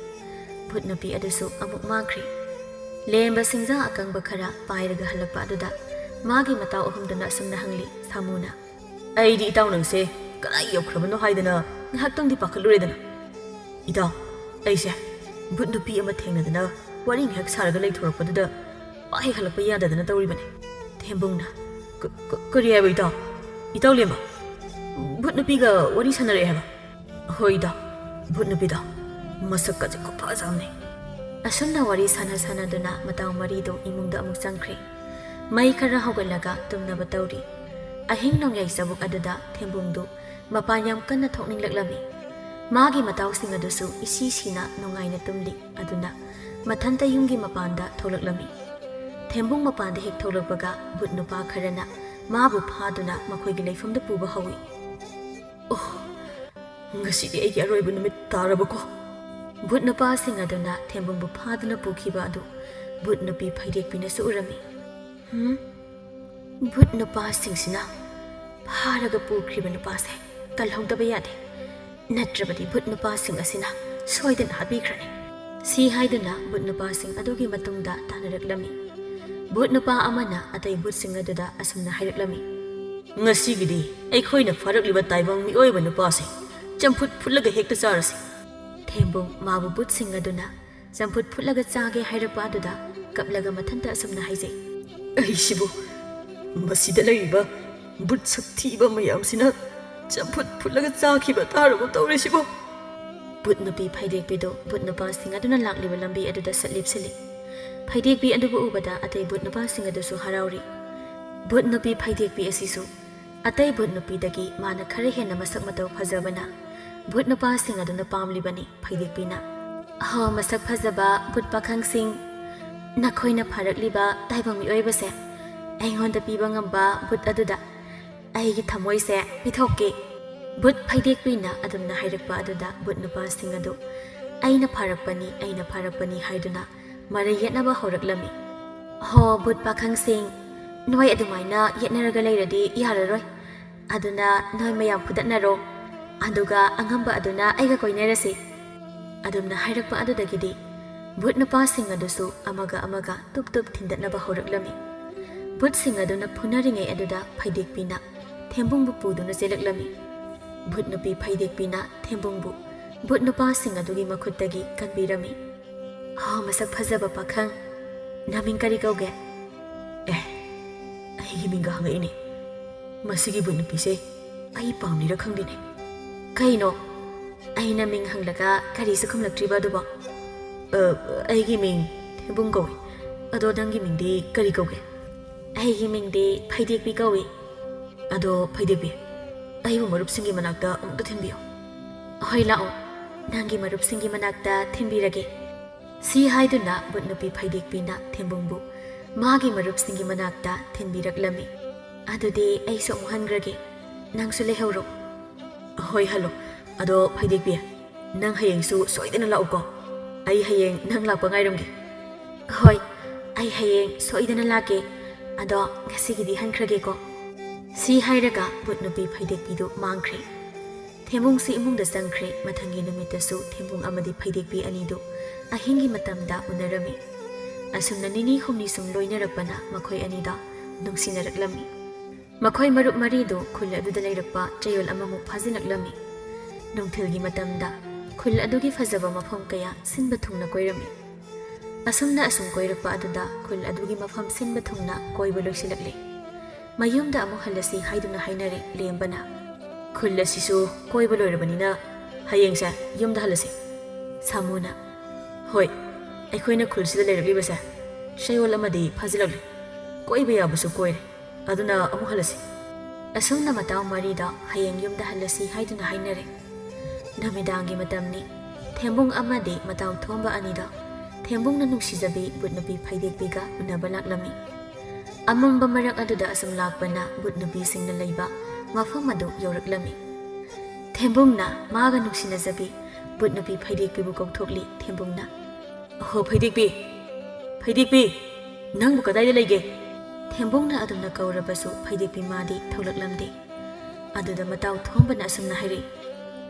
ꯚꯨꯠ ꯅꯨꯄꯤ ꯑꯗꯨꯁꯨ ꯑꯃꯨꯛ ꯃꯥꯡꯈ꯭ꯔꯦ꯫ ꯂꯦꯝꯕ ꯁꯤꯡꯖꯥ ꯑꯀꯪꯕ ꯈꯔ ꯄꯥꯏꯔꯒ ꯍꯜꯂꯛꯄ ꯑꯗꯨꯗ ꯃꯥꯒꯤ ꯃꯇꯥꯎ ꯑꯍꯨꯝꯗꯨꯅ ꯑꯁꯨꯝꯅ ꯍꯪꯂꯤ, ꯁꯥꯃꯨꯅ꯫ "ꯑꯩꯗꯤ ꯏꯇꯥꯎ ꯅꯪꯁꯦ ꯀꯗꯥꯏ ꯌꯧꯈ꯭ꯔꯕꯅꯣ ꯍꯥꯏꯗꯅ ꯉꯥꯏꯍꯥꯛꯇꯪꯗꯤ ꯄꯥꯈꯠꯂꯨꯔꯦꯗꯅ꯫ ꯏꯇꯥꯎ, ꯑꯩꯁꯦ ꯚꯨꯠ ꯅꯨꯄꯤ ꯑꯃ ꯊꯦꯡꯅꯗꯅ ꯋꯥꯔꯤ ꯉꯥꯏꯍꯥꯛ ꯁꯥꯔꯒ ꯂꯩꯊꯣꯔꯛꯄꯗꯨꯗ ꯄꯥꯛ ꯍꯦꯛ ꯍꯜꯂꯛꯄ ꯌꯥꯗꯗꯅ ꯇꯧꯔꯤꯕꯅꯤ"꯫ ꯊꯦꯝꯕꯨꯡꯅ, "ꯀ-, ꯀ-, ꯀꯔꯤ ꯍꯥꯏꯕ ꯏꯇꯥꯎ? ꯏꯇꯥꯎ ꯂꯦꯝꯕ ꯚꯨꯠ ꯅꯨꯄꯤꯒ ꯋꯥꯔꯤ ꯁꯥꯟꯅꯔꯛꯑꯦ ꯍꯥꯏꯕ?" "ꯍꯣꯏ ꯏꯇꯥꯎ, ꯚꯨꯠ ꯅꯨꯄꯤꯗꯣ ꯃꯁꯛꯀꯁꯦ ꯈꯨꯐꯖ ꯑꯃꯅꯤ"꯫ ꯑꯁꯨꯝꯅ ꯋꯥꯔꯤ ꯁꯥꯟꯅ ꯁꯥꯟꯅꯗꯨꯅ ꯃꯇꯥꯎ ꯃꯔꯤꯗꯨ ꯏꯃꯨꯡꯗ ꯑꯃꯨꯛ ꯆꯪꯈ꯭ꯔꯦ꯫ ꯃꯩ ꯈꯔ ꯍꯧꯒꯠꯂꯒ ꯇꯨꯝꯅꯕ ꯇꯧꯔꯤ꯫ ꯑꯍꯤꯡ ꯅꯣꯡꯌꯥꯏ ꯆꯕꯨꯛ ꯑꯗꯨꯗ ꯊꯦꯝꯕꯨꯡꯗꯨ ꯃꯄꯥꯟ ꯌꯥꯝ ꯀꯟꯅ ꯊꯣꯛꯅꯤꯡꯂꯛꯂꯝꯃꯤ꯫ ꯃꯥꯒꯤ ꯃꯇꯥꯎꯁꯤꯡ ꯑꯗꯨꯁꯨ ꯏꯁꯤ ꯁꯤꯅ ꯅꯨꯡꯉꯥꯏꯅ ꯇꯨꯝꯂꯤ꯫ ꯑꯗꯨꯅ ꯃꯊꯟꯇ ꯌꯨꯝꯒꯤ ꯃꯄꯥꯟꯗ ꯊꯣꯛꯂꯛꯂꯝꯃꯤ꯫ ꯊꯦꯝꯕꯨꯡ ꯃꯄꯥꯟꯗ ꯍꯦꯛ ꯊꯣꯛꯂꯛꯄꯒ ꯚꯨꯠ ꯅꯨꯄꯥ ꯈꯔꯅ ꯃꯥꯕꯨ ꯐꯥꯗꯨꯅ ꯃꯈꯣꯏꯒꯤ ꯂꯩꯐꯝꯗ ꯄꯨꯕ ꯍꯧꯏ꯫ "ꯑꯣꯍ, ꯉꯁꯤꯗꯤ ꯑꯩꯒꯤ ꯑꯔꯣꯏꯕ ꯅꯨꯃꯤꯠ ꯇꯥꯔꯕꯀꯣ"꯫ ꯚꯨꯠ ꯅꯨꯄꯥꯁꯤꯡ ꯑꯗꯨꯅ ꯊꯦꯝꯕꯨꯡꯕꯨ ꯐꯥꯗꯨꯅ ꯄꯨꯈꯤꯕ ꯑꯗꯨ ꯚꯨꯠ ꯅꯨꯄꯤ ꯐꯩꯔꯦꯛꯄꯤꯅꯁꯨ ꯎꯔꯝꯃꯤ꯫ "ꯍꯨꯝ? ꯚꯨꯠ ꯅꯨꯄꯥꯁꯤꯡꯁꯤꯅ ꯐꯥꯔꯒ ꯄꯨꯈ꯭ꯔꯤꯕ ꯅꯨꯄꯥꯁꯦ ꯀꯜꯍꯧꯗꯕ ꯌꯥꯗꯦ, ꯅꯠꯇ꯭ꯔꯕꯗꯤ ꯚꯨꯠ ꯅꯨꯄꯥꯁꯤꯡ ꯑꯁꯤꯅ ꯁꯣꯏꯗꯅ ꯍꯥꯠꯄꯤꯈ꯭ꯔꯅꯤ"꯫ ꯁꯤ ꯍꯥꯏꯗꯨꯅ ꯚꯨꯠ ꯅꯨꯄꯥꯁꯤꯡ ꯑꯗꯨꯒꯤ ꯃꯇꯨꯡꯗ ꯇꯥꯟꯅꯔꯛꯂꯝꯃꯤ꯫ ꯚꯨꯠ ꯅꯨꯄꯥ ꯑꯃꯅ ꯑꯇꯩ ꯚꯨꯠꯁꯤꯡ ꯑꯗꯨꯗ ꯑꯁꯨꯝꯅ ꯍꯥꯏꯔꯛꯂꯝꯃꯤ꯫ "ꯉꯁꯤꯒꯤꯗꯤ ꯑꯩꯈꯣꯏꯅ ꯐꯥꯔꯛꯂꯤꯕ ꯇꯥꯏꯕꯪ ꯃꯤꯑꯣꯏꯕ ꯅꯨꯄꯥꯁꯦ ꯆꯝꯐꯨꯠ ꯐꯨꯠꯂꯒ ꯍꯦꯛꯇ ꯆꯥꯔꯁꯤ"꯫ ꯊꯦꯝꯕꯨꯡ ꯃꯥꯕꯨ ꯚꯨꯠꯁꯤꯡ ꯑꯗꯨꯅ ꯆꯝꯐꯨꯠ ꯐꯨꯠꯂꯒ ꯆꯥꯒꯦ ꯍꯥꯏꯔꯛꯄ ꯑꯗꯨꯗ ꯀꯞꯂꯒ ꯃꯊꯟꯇ ꯑꯁꯨꯝꯅ ꯍꯥꯏꯖꯩ꯫ "ꯑꯩꯁꯤꯕꯨ ꯃꯁꯤꯗ ꯂꯩꯔꯤꯕ ꯚꯨꯠ ꯁꯛꯊꯤꯕ ꯃꯌꯥꯝꯁꯤꯅ ꯆꯝꯐꯨꯠ ꯐꯨꯠꯂꯒ ꯆꯥꯈꯤꯕ ꯇꯥꯔꯕ ꯇꯧꯔꯤꯁꯤꯕꯨ?" ꯚꯨꯠ ꯅꯨꯄꯤ ꯐꯩꯗꯦꯛꯄꯤꯗꯨ ꯚꯨꯠ ꯅꯨꯄꯥꯁꯤꯡ ꯑꯗꯨꯅ ꯂꯥꯛꯂꯤꯕ ꯂꯝꯕꯤ ꯑꯗꯨꯗ ꯁꯠ ꯂꯦꯞꯁꯤꯜꯂꯤ꯫ ꯐꯩꯗꯦꯛꯄꯤ ꯑꯗꯨꯕꯨ ꯎꯕꯗ ꯑꯇꯩ ꯚꯨꯠ ꯅꯨꯄꯥꯁꯤꯡ ꯑꯗꯨꯁꯨ ꯍꯔꯥꯎꯔꯤ꯫ ꯚꯨꯠ ꯅꯨꯄꯤ ꯐꯩꯗꯦꯛꯄꯤ ꯑꯁꯤꯁꯨ ꯑꯇꯩ ꯚꯨꯠ ꯅꯨꯄꯤꯗꯒꯤ ꯃꯥꯅ ꯈꯔ ꯍꯦꯟꯅ ꯃꯁꯛ ꯃꯇꯧ ꯐꯖꯕꯅ ꯚꯨꯠ ꯅꯨꯄꯥꯁꯤꯡ ꯑꯗꯨꯅ ꯄꯥꯝꯂꯤꯕꯅꯤ꯫ ꯐꯩꯗꯦꯛꯄꯤꯅ, "ꯑꯍꯣ, ꯃꯁꯛ ꯐꯖꯕ ꯚꯨꯠ ꯄꯥꯈꯪꯁꯤꯡ, ꯅꯈꯣꯏꯅ ꯐꯥꯔꯛꯂꯤꯕ ꯇꯥꯏꯕꯪ ꯃꯤꯑꯣꯏꯕꯁꯦ ꯑꯩꯉꯣꯟꯗ ꯄꯤꯕ ꯉꯝꯕ ꯚꯨꯠ ꯑꯗꯨꯗ ꯑꯩꯒꯤ ꯊꯃꯣꯏꯁꯦ ꯄꯤꯊꯣꯛꯀꯦ"꯫ ꯚꯨꯠ ꯐꯩꯗꯦꯛꯄꯤꯅ ꯑꯗꯨꯝꯅ ꯍꯥꯏꯔꯛꯄ ꯑꯗꯨꯗ ꯚꯨꯠ ꯅꯨꯄꯥꯁꯤꯡ ꯑꯗꯨ "ꯑꯩꯅ ꯐꯥꯔꯛꯄꯅꯤ, ꯑꯩꯅ ꯐꯥꯔꯛꯄꯅꯤ" ꯍꯥꯏꯗꯨꯅ ꯃꯔꯩ ꯌꯦꯠꯅꯕ ꯍꯧꯔꯛꯂꯝꯃꯤ꯫ ꯍꯣ, ꯚꯨꯠ ꯄꯥꯈꯪꯁꯤꯡ, ꯅꯣꯏ ꯑꯗꯨꯃꯥꯏꯅ ꯌꯦꯠꯅꯔꯒ ꯂꯩꯔꯗꯤ ꯌꯥꯔꯔꯣꯏ꯫ ꯑꯗꯨꯅ ꯅꯣꯏ ꯃꯌꯥꯝ ꯐꯨꯗꯠꯅꯔꯣ, ꯑꯗꯨꯒ ꯑꯉꯝꯕ ꯑꯗꯨꯅ ꯑꯩꯒ ꯀꯣꯏꯅꯔꯁꯤ꯫ ꯑꯗꯨꯝꯅ ꯍꯥꯏꯔꯛꯄ ꯑꯗꯨꯗꯒꯤꯗꯤ ꯚꯨꯠ ꯅꯨꯄꯥꯁꯤꯡ ꯑꯗꯨꯁꯨ ꯑꯃꯒ ꯑꯃꯒ ꯇꯨꯞ ꯇꯨꯞ ꯊꯤꯟꯗꯠꯅꯕ ꯍꯧꯔꯛꯂꯝꯃꯤ꯫ ꯚꯨꯠꯁꯤꯡ ꯑꯗꯨꯅ ꯐꯨꯅꯔꯤꯉꯩ ꯑꯗꯨꯗ ꯐꯩꯗꯦꯛꯄꯤꯅ ꯊꯦꯝꯕꯨꯡꯕꯨ ꯄꯨꯗꯨꯅ ꯆꯦꯜꯂꯛꯂꯝꯃꯤ꯫ ꯚꯨꯠ ꯅꯨꯄꯤ ꯐꯩꯗꯦꯛꯄꯤꯅ ꯊꯦꯝꯕꯨꯡꯕꯨ ꯚꯨꯠ ꯅꯨꯄꯥꯁꯤꯡ ꯑꯗꯨꯒꯤ ꯃꯈꯨꯠꯇꯒꯤ ꯀꯟꯕꯤꯔꯝꯃꯤ꯫ "ꯍꯣ, ꯃꯁꯛ ꯐꯖꯕ ꯄꯥꯈꯪ, ꯅꯃꯤꯡ ꯀꯔꯤ ꯀꯧꯒꯦ?" "ꯑꯦ, ꯑꯩꯒꯤ ꯃꯤꯡꯒ ꯍꯪꯉꯛꯏꯅꯦ꯫ ꯃꯁꯤꯒꯤ ꯚꯨꯠ ꯅꯨꯄꯤꯁꯦ ꯑꯩ ꯄꯥꯝꯂꯤꯔ ꯈꯪꯗꯦꯅꯦ꯫ ꯀꯩꯅꯣ? ꯑꯩꯅ ꯃꯤꯡ ꯍꯪꯂꯒ ꯀꯔꯤꯁꯨ ꯈꯨꯝꯂꯛꯇ꯭ꯔꯤꯕ ꯑꯗꯨꯕꯣ?" "ꯑ, ꯑꯩꯒꯤ ꯃꯤꯡ ꯊꯦꯝꯕꯨꯡ ꯀꯧꯏ꯫ ꯑꯗꯣ ꯅꯪꯒꯤ ꯃꯤꯡꯗꯤ ꯀꯔꯤ ꯀꯧꯒꯦ?" "ꯑꯩꯒꯤ ꯃꯤꯡꯗꯤ ꯐꯩꯗꯦꯛꯄꯤ ꯀꯧꯏ꯫" "ꯑꯗꯣ ꯐꯩꯗꯦꯛꯄꯤ, ꯑꯩꯕꯨ ꯃꯔꯨꯞꯁꯤꯡꯒꯤ ꯃꯅꯥꯛꯇ ꯑꯃꯨꯛꯇ ꯊꯤꯟꯕꯤꯌꯨ꯫" "ꯍꯣꯏ, ꯂꯥꯛꯑꯣ, ꯅꯪꯒꯤ ꯃꯔꯨꯞꯁꯤꯡꯒꯤ ꯃꯅꯥꯛꯇ ꯊꯤꯟꯕꯤꯔꯒꯦ꯫" ꯁꯤ ꯍꯥꯏꯗꯨꯅ ꯚꯨꯠ ꯅꯨꯄꯤ ꯐꯩꯗꯦꯛꯄꯤꯅ ꯊꯦꯝꯕꯨꯡꯕꯨ ꯃꯥꯒꯤ ꯃꯔꯨꯞꯁꯤꯡꯒꯤ ꯃꯅꯥꯛꯇ ꯊꯤꯟꯕꯤꯔꯛꯂꯝꯃꯤ꯫ "ꯑꯗꯨꯗꯤ ꯑꯩꯁꯨ ꯑꯃꯨꯛ ꯍꯟꯈ꯭ꯔꯒꯦ, ꯅꯪꯁꯨ ꯂꯩꯍꯧꯔꯣ꯫" "ꯍꯣꯏ, ꯍꯜꯂꯣ꯫ ꯑꯗꯣ ꯐꯩꯗꯦꯛꯄꯤ, ꯅꯪ ꯍꯌꯦꯡꯁꯨ ꯁꯣꯏꯗꯅ ꯂꯥꯛꯎꯀꯣ꯫ ꯑꯩ ꯍꯌꯦꯡ ꯅꯪ ꯂꯥꯛꯄ ꯉꯥꯏꯔꯝꯒꯦ꯫" "ꯍꯣꯏ, ꯑꯩ ꯍꯌꯦꯡ ꯁꯣꯏꯗꯅ ꯂꯥꯛꯀꯦ꯫ ꯑꯗꯣ ꯉꯁꯤꯒꯤꯗꯤ ꯍꯟꯈ꯭ꯔꯒꯦꯀꯣ꯫" ꯁꯤ ꯍꯥꯏꯔꯒ ꯚꯨꯠ ꯅꯨꯄꯤ ꯐꯩꯗꯦꯛꯄꯤꯗꯨ ꯃꯥꯡꯈ꯭ꯔꯦ꯫ ꯊꯦꯝꯕꯨꯡꯁꯤ ꯏꯃꯨꯡꯗ ꯆꯪꯈ꯭ꯔꯦ꯫ ꯃꯊꯪꯒꯤ ꯅꯨꯃꯤꯠꯇꯁꯨ ꯊꯦꯝꯕꯨꯡ ꯑꯃꯗꯤ ꯐꯩꯗꯦꯛꯄꯤ ꯑꯅꯤꯗꯨ ꯑꯍꯤꯡꯒꯤ ꯃꯇꯝꯗ ꯎꯅꯔꯝꯃꯤ꯫ ꯑꯁꯨꯝꯅ ꯅꯤꯅꯤ ꯍꯨꯝꯅꯤ ꯁꯨꯝ ꯂꯣꯏꯅꯔꯛꯄꯅ ꯃꯈꯣꯏ ꯑꯅꯤꯗ ꯅꯨꯡꯁꯤꯅꯔꯛꯂꯝꯃꯤ꯫ ꯃꯈꯣꯏ ꯃꯔꯨꯞ ꯃꯔꯤꯗꯨ ꯈꯨꯜ ꯑꯗꯨꯗ ꯂꯩꯔꯛꯄ ꯆꯌꯣꯜ ꯑꯃꯃꯨꯛ ꯐꯥꯖꯤꯜꯂꯛꯂꯝꯃꯤ꯫ ꯅꯨꯡꯊꯤꯜꯒꯤ ꯃꯇꯝꯗ ꯈꯨꯜ ꯑꯗꯨꯒꯤ ꯐꯖꯕ ꯃꯐꯝ ꯀꯌꯥ ꯁꯤꯟꯕ ꯊꯨꯡꯅ ꯀꯣꯏꯔꯝꯃꯤ꯫ ꯑꯁꯨꯝꯅ ꯑꯁꯨꯝ ꯀꯣꯏꯔꯛꯄ ꯑꯗꯨꯗ ꯈꯨꯜ ꯑꯗꯨꯒꯤ ꯃꯐꯝ ꯁꯤꯟꯕ ꯊꯨꯡꯅ ꯀꯣꯏꯕ ꯂꯣꯏꯁꯤꯜꯂꯛꯂꯦ꯫ ꯃꯌꯨꯝꯗ ꯑꯃꯨꯛ ꯍꯜꯂꯁꯤ ꯍꯥꯏꯗꯨꯅ ꯍꯥꯏꯅꯔꯦ ꯂꯦꯝꯕꯅ꯫ "ꯈꯨꯜ ꯑꯁꯤꯁꯨ ꯀꯣꯏꯕ ꯂꯣꯏꯔꯕꯅꯤꯅ ꯍꯌꯦꯡꯁꯦ ꯌꯨꯝꯗ ꯍꯜꯂꯁꯤ꯫" ꯁꯥꯃꯨꯅ, "ꯍꯣꯏ, ꯑꯩꯈꯣꯏꯅ ꯈꯨꯜꯁꯤꯗ ꯂꯩꯔꯛꯂꯤꯕꯁꯦ ꯆꯌꯣꯜ ꯑꯃꯗꯤ ꯐꯥꯖꯤꯜꯂꯛꯂꯦ꯫ ꯀꯣꯏꯕ ꯌꯥꯕꯁꯨ ꯀꯣꯏꯔꯦ꯫ ꯑꯗꯨꯅ ꯑꯃꯨꯛ ꯍꯜꯂꯁꯤ꯫" ꯑꯁꯨꯝꯅ ꯃꯇꯥꯎ ꯃꯔꯤꯗ ꯍꯌꯦꯡ ꯌꯨꯝꯗ ꯍꯜꯂꯁꯤ ꯍꯥꯏꯗꯨꯅ ꯍꯥꯏꯅꯔꯦ꯫ ꯅꯨꯃꯤꯗꯥꯡꯒꯤ ꯃꯇꯝꯅꯤ꯫ ꯊꯦꯝꯕꯨꯡ ꯑꯃꯗꯤ ꯃꯇꯥꯎ ꯊꯣꯝꯕ ꯑꯅꯤꯗ ꯊꯦꯝꯕꯨꯡꯅ ꯅꯨꯡꯁꯤꯖꯕꯤ ꯕꯨꯠ ꯅꯨꯄꯤ ꯐꯩꯗꯦꯛꯄꯤꯒ ꯎꯅꯕ ꯂꯥꯛꯂꯝꯃꯤ꯫ ꯑꯃꯝꯕ ꯃꯔꯛ ꯑꯗꯨꯗ ꯑꯁꯨꯝ ꯂꯥꯛꯄꯅ ꯕꯨꯠ ꯅꯨꯄꯤꯁꯤꯡꯅ ꯂꯩꯕ ꯃꯐꯝ ꯑꯗꯨ ꯌꯧꯔꯛꯂꯝꯃꯤ꯫ ꯊꯦꯝꯕꯨꯡꯅ ꯃꯥꯒ ꯅꯨꯡꯁꯤꯅꯖꯕꯤ ꯕꯨꯠ ꯅꯨꯄꯤ ꯐꯩꯗꯦꯛꯄꯤꯕꯨ ꯀꯧꯊꯣꯛꯂꯤ꯫ ꯊꯦꯝꯕꯨꯡꯅ, "ꯑꯍꯣ ꯐꯩꯗꯦꯛꯄꯤ, ꯐꯩꯗꯦꯛꯄꯤ!" ꯅꯪꯕꯨ ꯀꯗꯥꯏꯗ ꯂꯩꯒꯦ? ꯊꯦꯝꯕꯨꯡꯅ ꯑꯗꯨꯝꯅ ꯀꯧꯔꯕꯁꯨ ꯐꯩꯗꯦꯛꯄꯤ ꯃꯥꯗꯤ ꯊꯣꯛꯂꯛꯂꯝꯗꯦ꯫ ꯑꯗꯨꯗ ꯃꯇꯥꯎ ꯊꯣꯝꯕꯅ ꯑꯁꯨꯝꯅ ꯍꯥꯏꯔꯛꯏ,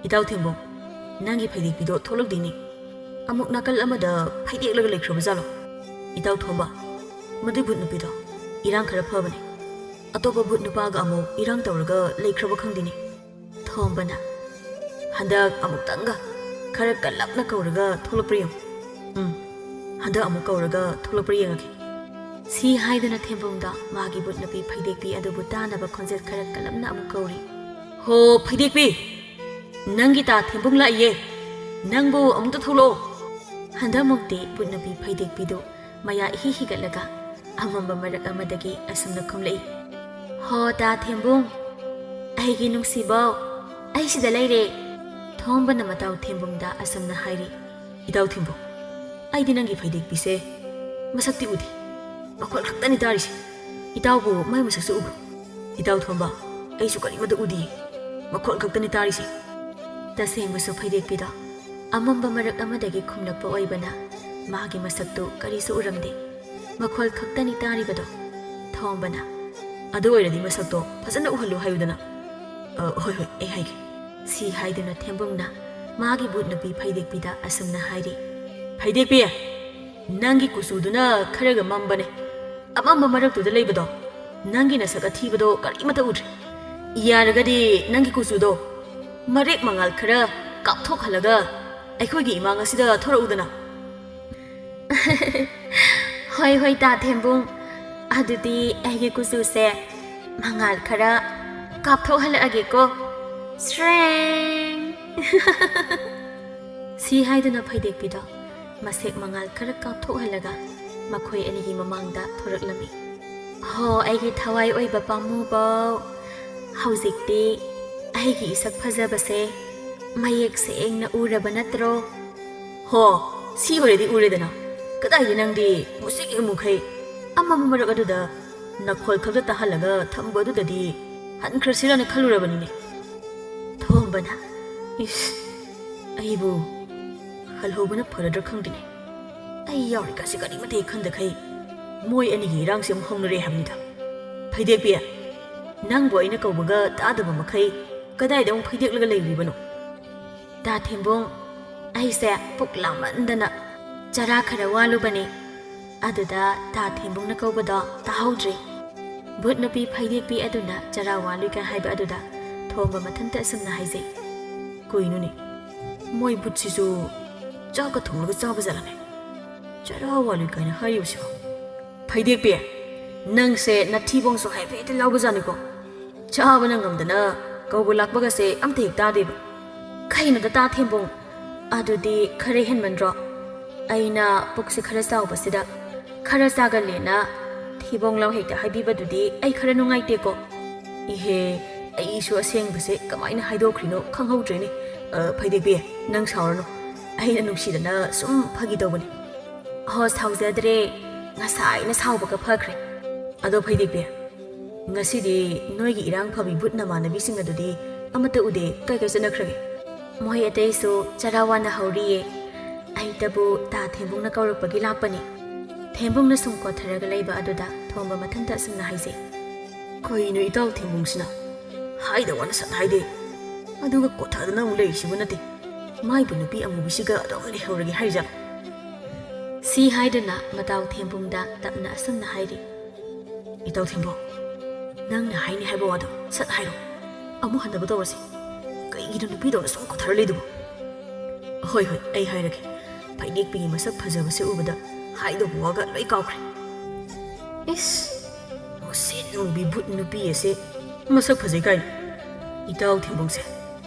"ꯏꯇꯥꯎ ꯊꯦꯝꯕꯨꯡ, ꯅꯪꯒꯤ ꯐꯩꯗꯦꯛꯄꯤꯗꯣ ꯊꯣꯛꯂꯛꯇꯦꯅꯦ꯫ ꯑꯃꯨꯛ ꯅꯥꯀꯜ ꯑꯃꯗ ꯐꯩꯗꯦꯛꯂꯒ ꯂꯩꯈ꯭ꯔꯕ ꯖꯥꯠꯂꯣ? ꯏꯇꯥꯎ ꯊꯣꯝꯕ, ꯃꯗꯨꯏ ꯚꯨꯠ ꯅꯨꯄꯤꯗꯣ ꯏꯔꯥꯡ ꯈꯔ ꯐꯕꯅꯦ꯫ ꯑꯇꯣꯞꯄ ꯚꯨꯠ ꯅꯨꯄꯥꯒ ꯑꯃꯨꯛ ꯏꯔꯥꯡ ꯇꯧꯔꯒ ꯂꯩꯈ꯭ꯔꯕ ꯈꯪꯗꯦꯅꯦ꯫" ꯊꯣꯝꯕꯅ, "ꯍꯟꯗꯛ ꯑꯃꯨꯛꯇꯪꯒ ꯈꯔ ꯀꯜꯂꯞꯅ ꯀꯧꯔꯒ ꯊꯣꯛꯂꯛꯄ꯭ꯔꯥ ꯌꯦꯡꯉꯨ꯫ ꯎꯝ, ꯍꯟꯗꯛ ꯑꯃꯨꯛ ꯀꯧꯔꯒ ꯊꯣꯛꯂꯛꯄ꯭ꯔꯥ ꯌꯦꯡꯉꯒꯦ꯫" ꯁꯤ ꯍꯥꯏꯗꯨꯅ ꯊꯦꯝꯕꯨꯡꯗ ꯃꯥꯒꯤ ꯚꯨꯠ ꯅꯨꯄꯤ ꯐꯩꯗꯦꯛꯄꯤ ꯑꯗꯨꯕꯨ ꯇꯥꯅꯕ ꯈꯣꯟꯖꯦꯜ ꯈꯔ ꯀꯜꯂꯞꯅ ꯑꯃꯨꯛ ꯀꯧꯔꯤ꯫ "ꯍꯣ, ꯐꯩꯗꯦꯛꯄꯤ! ꯅꯪꯒꯤ ꯇꯥ ꯊꯦꯝꯕꯨꯡ ꯂꯥꯛꯏꯌꯦ꯫ ꯅꯪꯕꯨ ꯑꯃꯨꯛꯇ ꯊꯣꯛꯂꯛꯑꯣ꯫" ꯍꯟꯗꯛꯃꯨꯛꯇꯤ ꯚꯨꯠ ꯅꯨꯄꯤ ꯐꯩꯗꯦꯛꯄꯤꯗꯨ ꯃꯌꯥ ꯏꯍꯤ ꯍꯤꯒꯠꯂꯒ ꯑꯃꯝꯕ ꯃꯔꯛ ꯑꯃꯗꯒꯤ ꯑꯁꯨꯝꯅ ꯈꯨꯝꯂꯛꯏ, "ꯍꯣ, ꯇꯥ ꯊꯦꯝꯕꯨꯡ, ꯑꯩꯒꯤ ꯅꯨꯡꯁꯤꯕꯧ, ꯑꯩ ꯁꯤꯗ ꯂꯩꯔꯦ꯫" ꯊꯣꯝꯕꯅ ꯃꯇꯥꯎ ꯊꯦꯝꯕꯨꯡꯗ ꯑꯁꯨꯝꯅ ꯍꯥꯏꯔꯤ, "ꯏꯇꯥꯎ ꯊꯦꯝꯕꯨꯡ, ꯑꯩꯗꯤ ꯅꯪꯒꯤ ꯐꯩꯗꯦꯛꯄꯤꯁꯦ ꯃꯁꯛꯇꯤ ꯎꯗꯦ, ꯃꯈꯣꯜ ꯈꯛꯇꯅꯤ ꯇꯥꯔꯤꯁꯦ꯫ ꯏꯇꯥꯎꯕꯨ ꯃꯥꯏ ꯃꯁꯛꯁꯨ ꯎꯕ꯭ꯔꯣ? ꯏꯇꯥꯎ ꯊꯣꯝꯕ, ꯑꯩꯁꯨ ꯀꯔꯤꯃꯠꯇ ꯎꯗꯤꯌꯦ, ꯃꯈꯣꯜ ꯈꯛꯇꯅꯤ ꯇꯥꯔꯤꯁꯦ꯫" ꯇꯁꯦꯡꯕꯁꯨ ꯐꯩꯗꯦꯛꯄꯤꯗꯣ ꯑꯃꯝꯕ ꯃꯔꯛ ꯑꯃꯗꯒꯤ ꯈꯨꯝꯂꯛꯄ ꯑꯣꯏꯕꯅ ꯃꯥꯒꯤ ꯃꯁꯛꯇꯨ ꯀꯔꯤꯁꯨ ꯎꯔꯝꯗꯦ꯫ ꯃꯈꯣꯜ ꯈꯛꯇꯅꯤ ꯇꯥꯔꯤꯕꯗꯣ꯫ ꯊꯣꯝꯕꯅ, "ꯑꯗꯨ ꯑꯣꯏꯔꯗꯤ ꯃꯁꯛꯇꯣ ꯐꯖꯅ ꯎꯍꯜꯂꯨ ꯍꯥꯏꯌꯨꯗꯅ꯫" "ꯑ, ꯍꯣꯏ, ꯍꯣꯏ, ꯑꯩ ꯍꯥꯏꯒꯦ꯫" ꯁꯤ ꯍꯥꯏꯗꯨꯅ ꯊꯦꯝꯕꯨꯡꯅ ꯃꯥꯒꯤ ꯚꯨꯠ ꯅꯨꯄꯤ ꯐꯩꯗꯦꯛꯄꯤꯗ ꯑꯁꯨꯝꯅ ꯍꯥꯏꯔꯤ, "ꯐꯩꯗꯦꯛꯄꯤ, ꯅꯪꯒꯤ ꯀꯨꯆꯨꯗꯨꯅ ꯈꯔꯒ ꯃꯝꯕꯅꯦ꯫ ꯑꯃꯝꯕ ꯃꯔꯛꯇꯨꯗ ꯂꯩꯕꯗꯣ, ꯅꯪꯒꯤ ꯅꯁꯛ ꯑꯊꯤꯕꯗꯣ ꯀꯔꯤꯃꯠꯇ ꯎꯗ꯭ꯔꯦ꯫ ꯌꯥꯔꯒꯗꯤ ꯅꯪꯒꯤ ꯀꯨꯆꯨꯗꯣ ꯃꯔꯦꯛ ꯃꯉꯥꯜ ꯈꯔ ꯀꯥꯞꯊꯣꯛꯍꯜꯂꯒ ꯑꯩꯈꯣꯏꯒꯤ ꯏꯃꯥꯡ ꯑꯁꯤꯗ ꯊꯣꯔꯛꯎꯗꯅ꯫" "ꯍꯣꯏ, ꯍꯣꯏ, ꯇꯥ ꯊꯦꯝꯕꯨꯡ, ꯑꯗꯨꯗꯤ ꯑꯩꯒꯤ ꯀꯨꯆꯨꯁꯦ ꯃꯉꯥꯜ ꯈꯔ ꯀꯥꯞꯊꯣꯛꯍꯜꯂꯛꯑꯒꯦꯀꯣ꯫ ꯁ꯭ꯔꯦꯡ!" ꯁꯤ ꯍꯥꯏꯗꯨꯅ ꯐꯩꯗꯦꯛꯄꯤꯗꯣ ꯃꯁꯦꯛ ꯃꯉꯥꯜ ꯈꯔ ꯀꯥꯞꯊꯣꯛꯍꯜꯂꯒ ꯃꯈꯣꯏ ꯑꯅꯤꯒꯤ ꯃꯃꯥꯡꯗ ꯊꯣꯔꯛꯂꯝꯃꯤ꯫ "ꯍꯣ, ꯑꯩꯒꯤ ꯊꯋꯥꯏ ꯑꯣꯏꯕ ꯄꯥꯝꯃꯨꯕꯧ, ꯍꯧꯖꯤꯛꯇꯤ ꯑꯩꯒꯤ ꯏꯁꯛ ꯐꯖꯕꯁꯦ ꯃꯌꯦꯛ ꯁꯦꯡꯅ ꯎꯔꯕ ꯅꯠꯇ꯭ꯔꯣ?" "ꯍꯣ, ꯁꯤ ꯑꯣꯏꯔꯗꯤ ꯎꯔꯦꯗꯅ꯫ ꯀꯗꯥꯏꯗ ꯅꯪꯗꯤ ꯃꯨꯁꯤꯛ ꯃꯨꯈꯩ ꯑꯃꯝꯕ ꯃꯔꯛ ꯑꯗꯨꯗ ꯅꯈꯣꯜ ꯈꯛꯇ ꯇꯥꯍꯜꯂꯒ ꯊꯝꯕ ꯑꯗꯨꯗꯗꯤ ꯍꯟꯈ꯭ꯔꯁꯤꯔꯅ ꯈꯜꯂꯨꯔꯕꯅꯤꯅꯦ꯫" ꯊꯣꯝꯕꯅ, "ꯏꯁ, ꯑꯩꯕꯨ ꯍꯜꯍꯧꯕꯅ ꯐꯔꯗ꯭ꯔꯥ ꯈꯪꯗꯦꯅꯦ꯫ ꯑꯩ ꯌꯥꯎꯔꯤꯀꯥꯁꯦ ꯀꯔꯤꯃꯠꯇ ꯍꯦꯛ ꯈꯟꯗꯈꯩ ꯃꯣꯏ ꯑꯅꯤꯒꯤ ꯏꯔꯥꯡꯁꯦ ꯑꯃꯨꯛ ꯍꯧꯅꯔꯦ ꯍꯥꯏꯕꯅꯤꯗ꯫ ꯐꯩꯗꯦꯛꯄꯤ, ꯅꯪꯕꯨ ꯑꯩꯅ ꯀꯧꯕꯒ ꯇꯥꯗꯕ ꯃꯈꯩ ꯀꯗꯥꯏꯗ ꯑꯃꯨꯛ ꯐꯩꯗꯦꯛꯂꯒ ꯂꯩꯔꯤꯕꯅꯣ? ꯇꯥ ꯊꯦꯝꯕꯨꯡ, ꯑꯩꯁꯦ ꯄꯨꯛ ꯂꯥꯝꯃꯟꯗꯅ ꯆꯔꯥ ꯈꯔ ꯋꯥꯂꯨꯕꯅꯤ꯫ ꯑꯗꯨꯗ ꯇꯥ ꯊꯦꯝꯕꯨꯡꯅ ꯀꯧꯕꯗꯣ ꯇꯥꯍꯧꯗ꯭ꯔꯦ꯫ ꯚꯨꯠ ꯅꯨꯄꯤ ꯐꯩꯗꯦꯛꯄꯤ ꯑꯗꯨꯅ ꯆꯔꯥ ꯋꯥꯂꯨꯏꯒ ꯍꯥꯏꯕ ꯑꯗꯨꯗ ꯊꯣꯝꯕ ꯃꯊꯟꯇ ꯑꯁꯨꯝꯅ ꯍꯥꯏꯖꯩ꯫ ꯀꯩꯅꯣꯅꯦ, ꯃꯣꯏ ꯚꯨꯠꯁꯤꯁꯨ ꯆꯥꯛꯀ ꯊꯣꯡꯂꯒ ꯆꯥꯕ ꯖꯥꯠꯂꯅꯦ? ꯆꯔꯥ ꯋꯥꯂꯨꯏ ꯀꯥꯏꯅ ꯍꯥꯏꯔꯤꯕꯁꯤꯕꯣ? ꯐꯩꯗꯦꯛꯄꯤ, ꯅꯪꯁꯦ ꯅꯊꯤꯕꯣꯡꯁꯨ ꯍꯥꯏꯐꯦꯠꯇ ꯂꯥꯎꯕꯖꯥꯠꯅꯤꯀꯣ꯫ ꯆꯥꯕꯅ ꯉꯝꯗꯅ ꯀꯧꯕ ꯂꯥꯛꯄꯒꯁꯦ ꯑꯝꯇ ꯍꯦꯛ ꯇꯥꯗꯦꯕ꯫ ꯀꯩꯅꯣꯗ ꯇꯥ ꯊꯦꯝꯕꯣꯡ? ꯑꯗꯨꯗꯤ ꯈꯔ ꯍꯦꯟꯃꯟꯗ꯭ꯔꯣ? ꯑꯩꯅ ꯄꯨꯛꯁꯦ ꯈꯔ ꯆꯥꯎꯕꯁꯤꯗ ꯈꯔ ꯆꯥꯒꯜꯂꯦꯅ ꯊꯤꯕꯣꯡ ꯂꯥꯎ ꯍꯦꯛꯇ ꯍꯥꯏꯕꯤꯕꯗꯨꯗꯤ ꯑꯩ ꯈꯔ ꯅꯨꯡꯉꯥꯏꯇꯦꯀꯣ꯫ ꯏꯍꯦ, ꯑꯩꯁꯨ ꯑꯁꯦꯡꯕꯁꯦ ꯀꯃꯥꯏꯅ ꯍꯥꯏꯗꯣꯛꯈ꯭ꯔꯤꯅꯣ ꯈꯪꯍꯧꯗ꯭ꯔꯦꯅꯦ꯫ ꯑ, ꯐꯩꯗꯦꯛꯄꯤ, ꯅꯪ ꯁꯥꯎꯔꯅꯨ꯫ ꯑꯩꯅ ꯅꯨꯡꯁꯤꯗꯅ ꯁꯨꯝ ꯐꯥꯒꯤ ꯇꯧꯕꯅꯤ꯫ ꯑꯍꯣ, ꯁꯥꯎꯖꯗ꯭ꯔꯦ꯫ ꯉꯁꯥꯏꯅ ꯁꯥꯎꯕꯒ ꯐꯈ꯭ꯔꯦ꯫ ꯑꯗꯣ ꯐꯩꯗꯦꯛꯄꯤ, ꯉꯁꯤꯗꯤ ꯅꯣꯏꯒꯤ ꯏꯔꯥꯡ ꯐꯕꯤ ꯚꯨꯠ ꯅꯃꯥꯟꯅꯕꯤꯁꯤꯡ ꯑꯗꯨꯗꯤ ꯑꯃꯠꯇ ꯎꯗꯦ꯫ ꯀꯥꯏ ꯀꯥꯏ ꯆꯠꯅꯈ꯭ꯔꯒꯦ? ꯃꯣꯏ ꯑꯇꯩꯁꯨ ꯆꯔꯥ ꯋꯥꯅ ꯍꯧꯔꯤꯌꯦ꯫ ꯑꯩꯇꯕꯨ ꯇꯥ ꯊꯦꯝꯕꯨꯡꯅ ꯀꯧꯔꯛꯄꯒꯤ ꯂꯥꯛꯄꯅꯤ꯫ ꯊꯦꯝꯕꯨꯡꯅ ꯁꯨꯝ ꯀꯣꯠꯊꯔꯒ ꯂꯩꯕ ꯑꯗꯨꯗ ꯊꯣꯝꯕ ꯃꯊꯟꯇ ꯑꯁꯨꯝꯅ ꯍꯥꯏꯖꯩ꯫ ꯀꯩꯅꯣ ꯏꯇꯥꯎ ꯊꯦꯝꯕꯨꯡꯁꯤꯅ? ꯍꯥꯏꯗ ꯋꯥꯅ ꯁꯠ ꯍꯥꯏꯗꯦ꯫ ꯑꯗꯨꯒ ꯀꯣꯠꯊꯗꯅ ꯑꯃꯨꯛ ꯂꯩꯔꯤꯁꯤꯕꯨ ꯅꯠꯇꯦ꯫ ꯃꯥꯏꯕꯨ ꯅꯨꯄꯤ ꯑꯃꯨꯕꯤꯁꯤꯒ ꯑꯗꯨꯝ ꯂꯩꯍꯧꯔꯒꯦ ꯍꯥꯏꯔꯤꯖꯥꯠꯂꯣ? ꯁꯤ ꯍꯥꯏꯗꯨꯅ ꯃꯇꯥꯎ ꯊꯦꯝꯕꯨꯡꯗ ꯇꯞꯅ ꯑꯁꯨꯝꯅ ꯍꯥꯏꯔꯤ꯫ ꯏꯇꯥꯎ ꯊꯦꯝꯕꯨꯡ, ꯅꯪꯅ ꯍꯥꯏꯅꯤ ꯍꯥꯏꯕ ꯋꯥꯗꯣ ꯁꯠ ꯍꯥꯏꯔꯣ꯫ ꯑꯃꯨꯛ ꯍꯟꯅꯕ ꯇꯧꯔꯁꯤ꯫ ꯀꯩꯒꯤꯅꯣ ꯅꯨꯄꯤꯗꯧꯅ ꯁꯨꯝ ꯀꯣꯠꯊꯔ ꯂꯩꯗꯨꯕꯨ? ꯍꯣꯏ, ꯍꯣꯏ, ꯑꯩ ꯍꯥꯏꯔꯒꯦ꯫ ꯐꯩꯗꯦꯛꯄꯤꯒꯤ ꯃꯁꯛ ꯐꯖꯕꯁꯦ ꯎꯕꯗ ꯍꯥꯏꯗꯧꯕ ꯋꯥꯒ ꯂꯣꯏ ꯀꯥꯎꯈ꯭ꯔꯦ꯫ ꯏꯁ, ꯃꯁꯤ ꯅꯨꯡꯕꯤ ꯚꯨꯠ ꯅꯨꯄꯤ ꯑꯁꯤ ꯃꯁꯛ ꯐꯖꯩ ꯀꯥꯏꯅ꯫ ꯏꯇꯥꯎ ꯊꯦꯝꯕꯨꯡꯁꯦ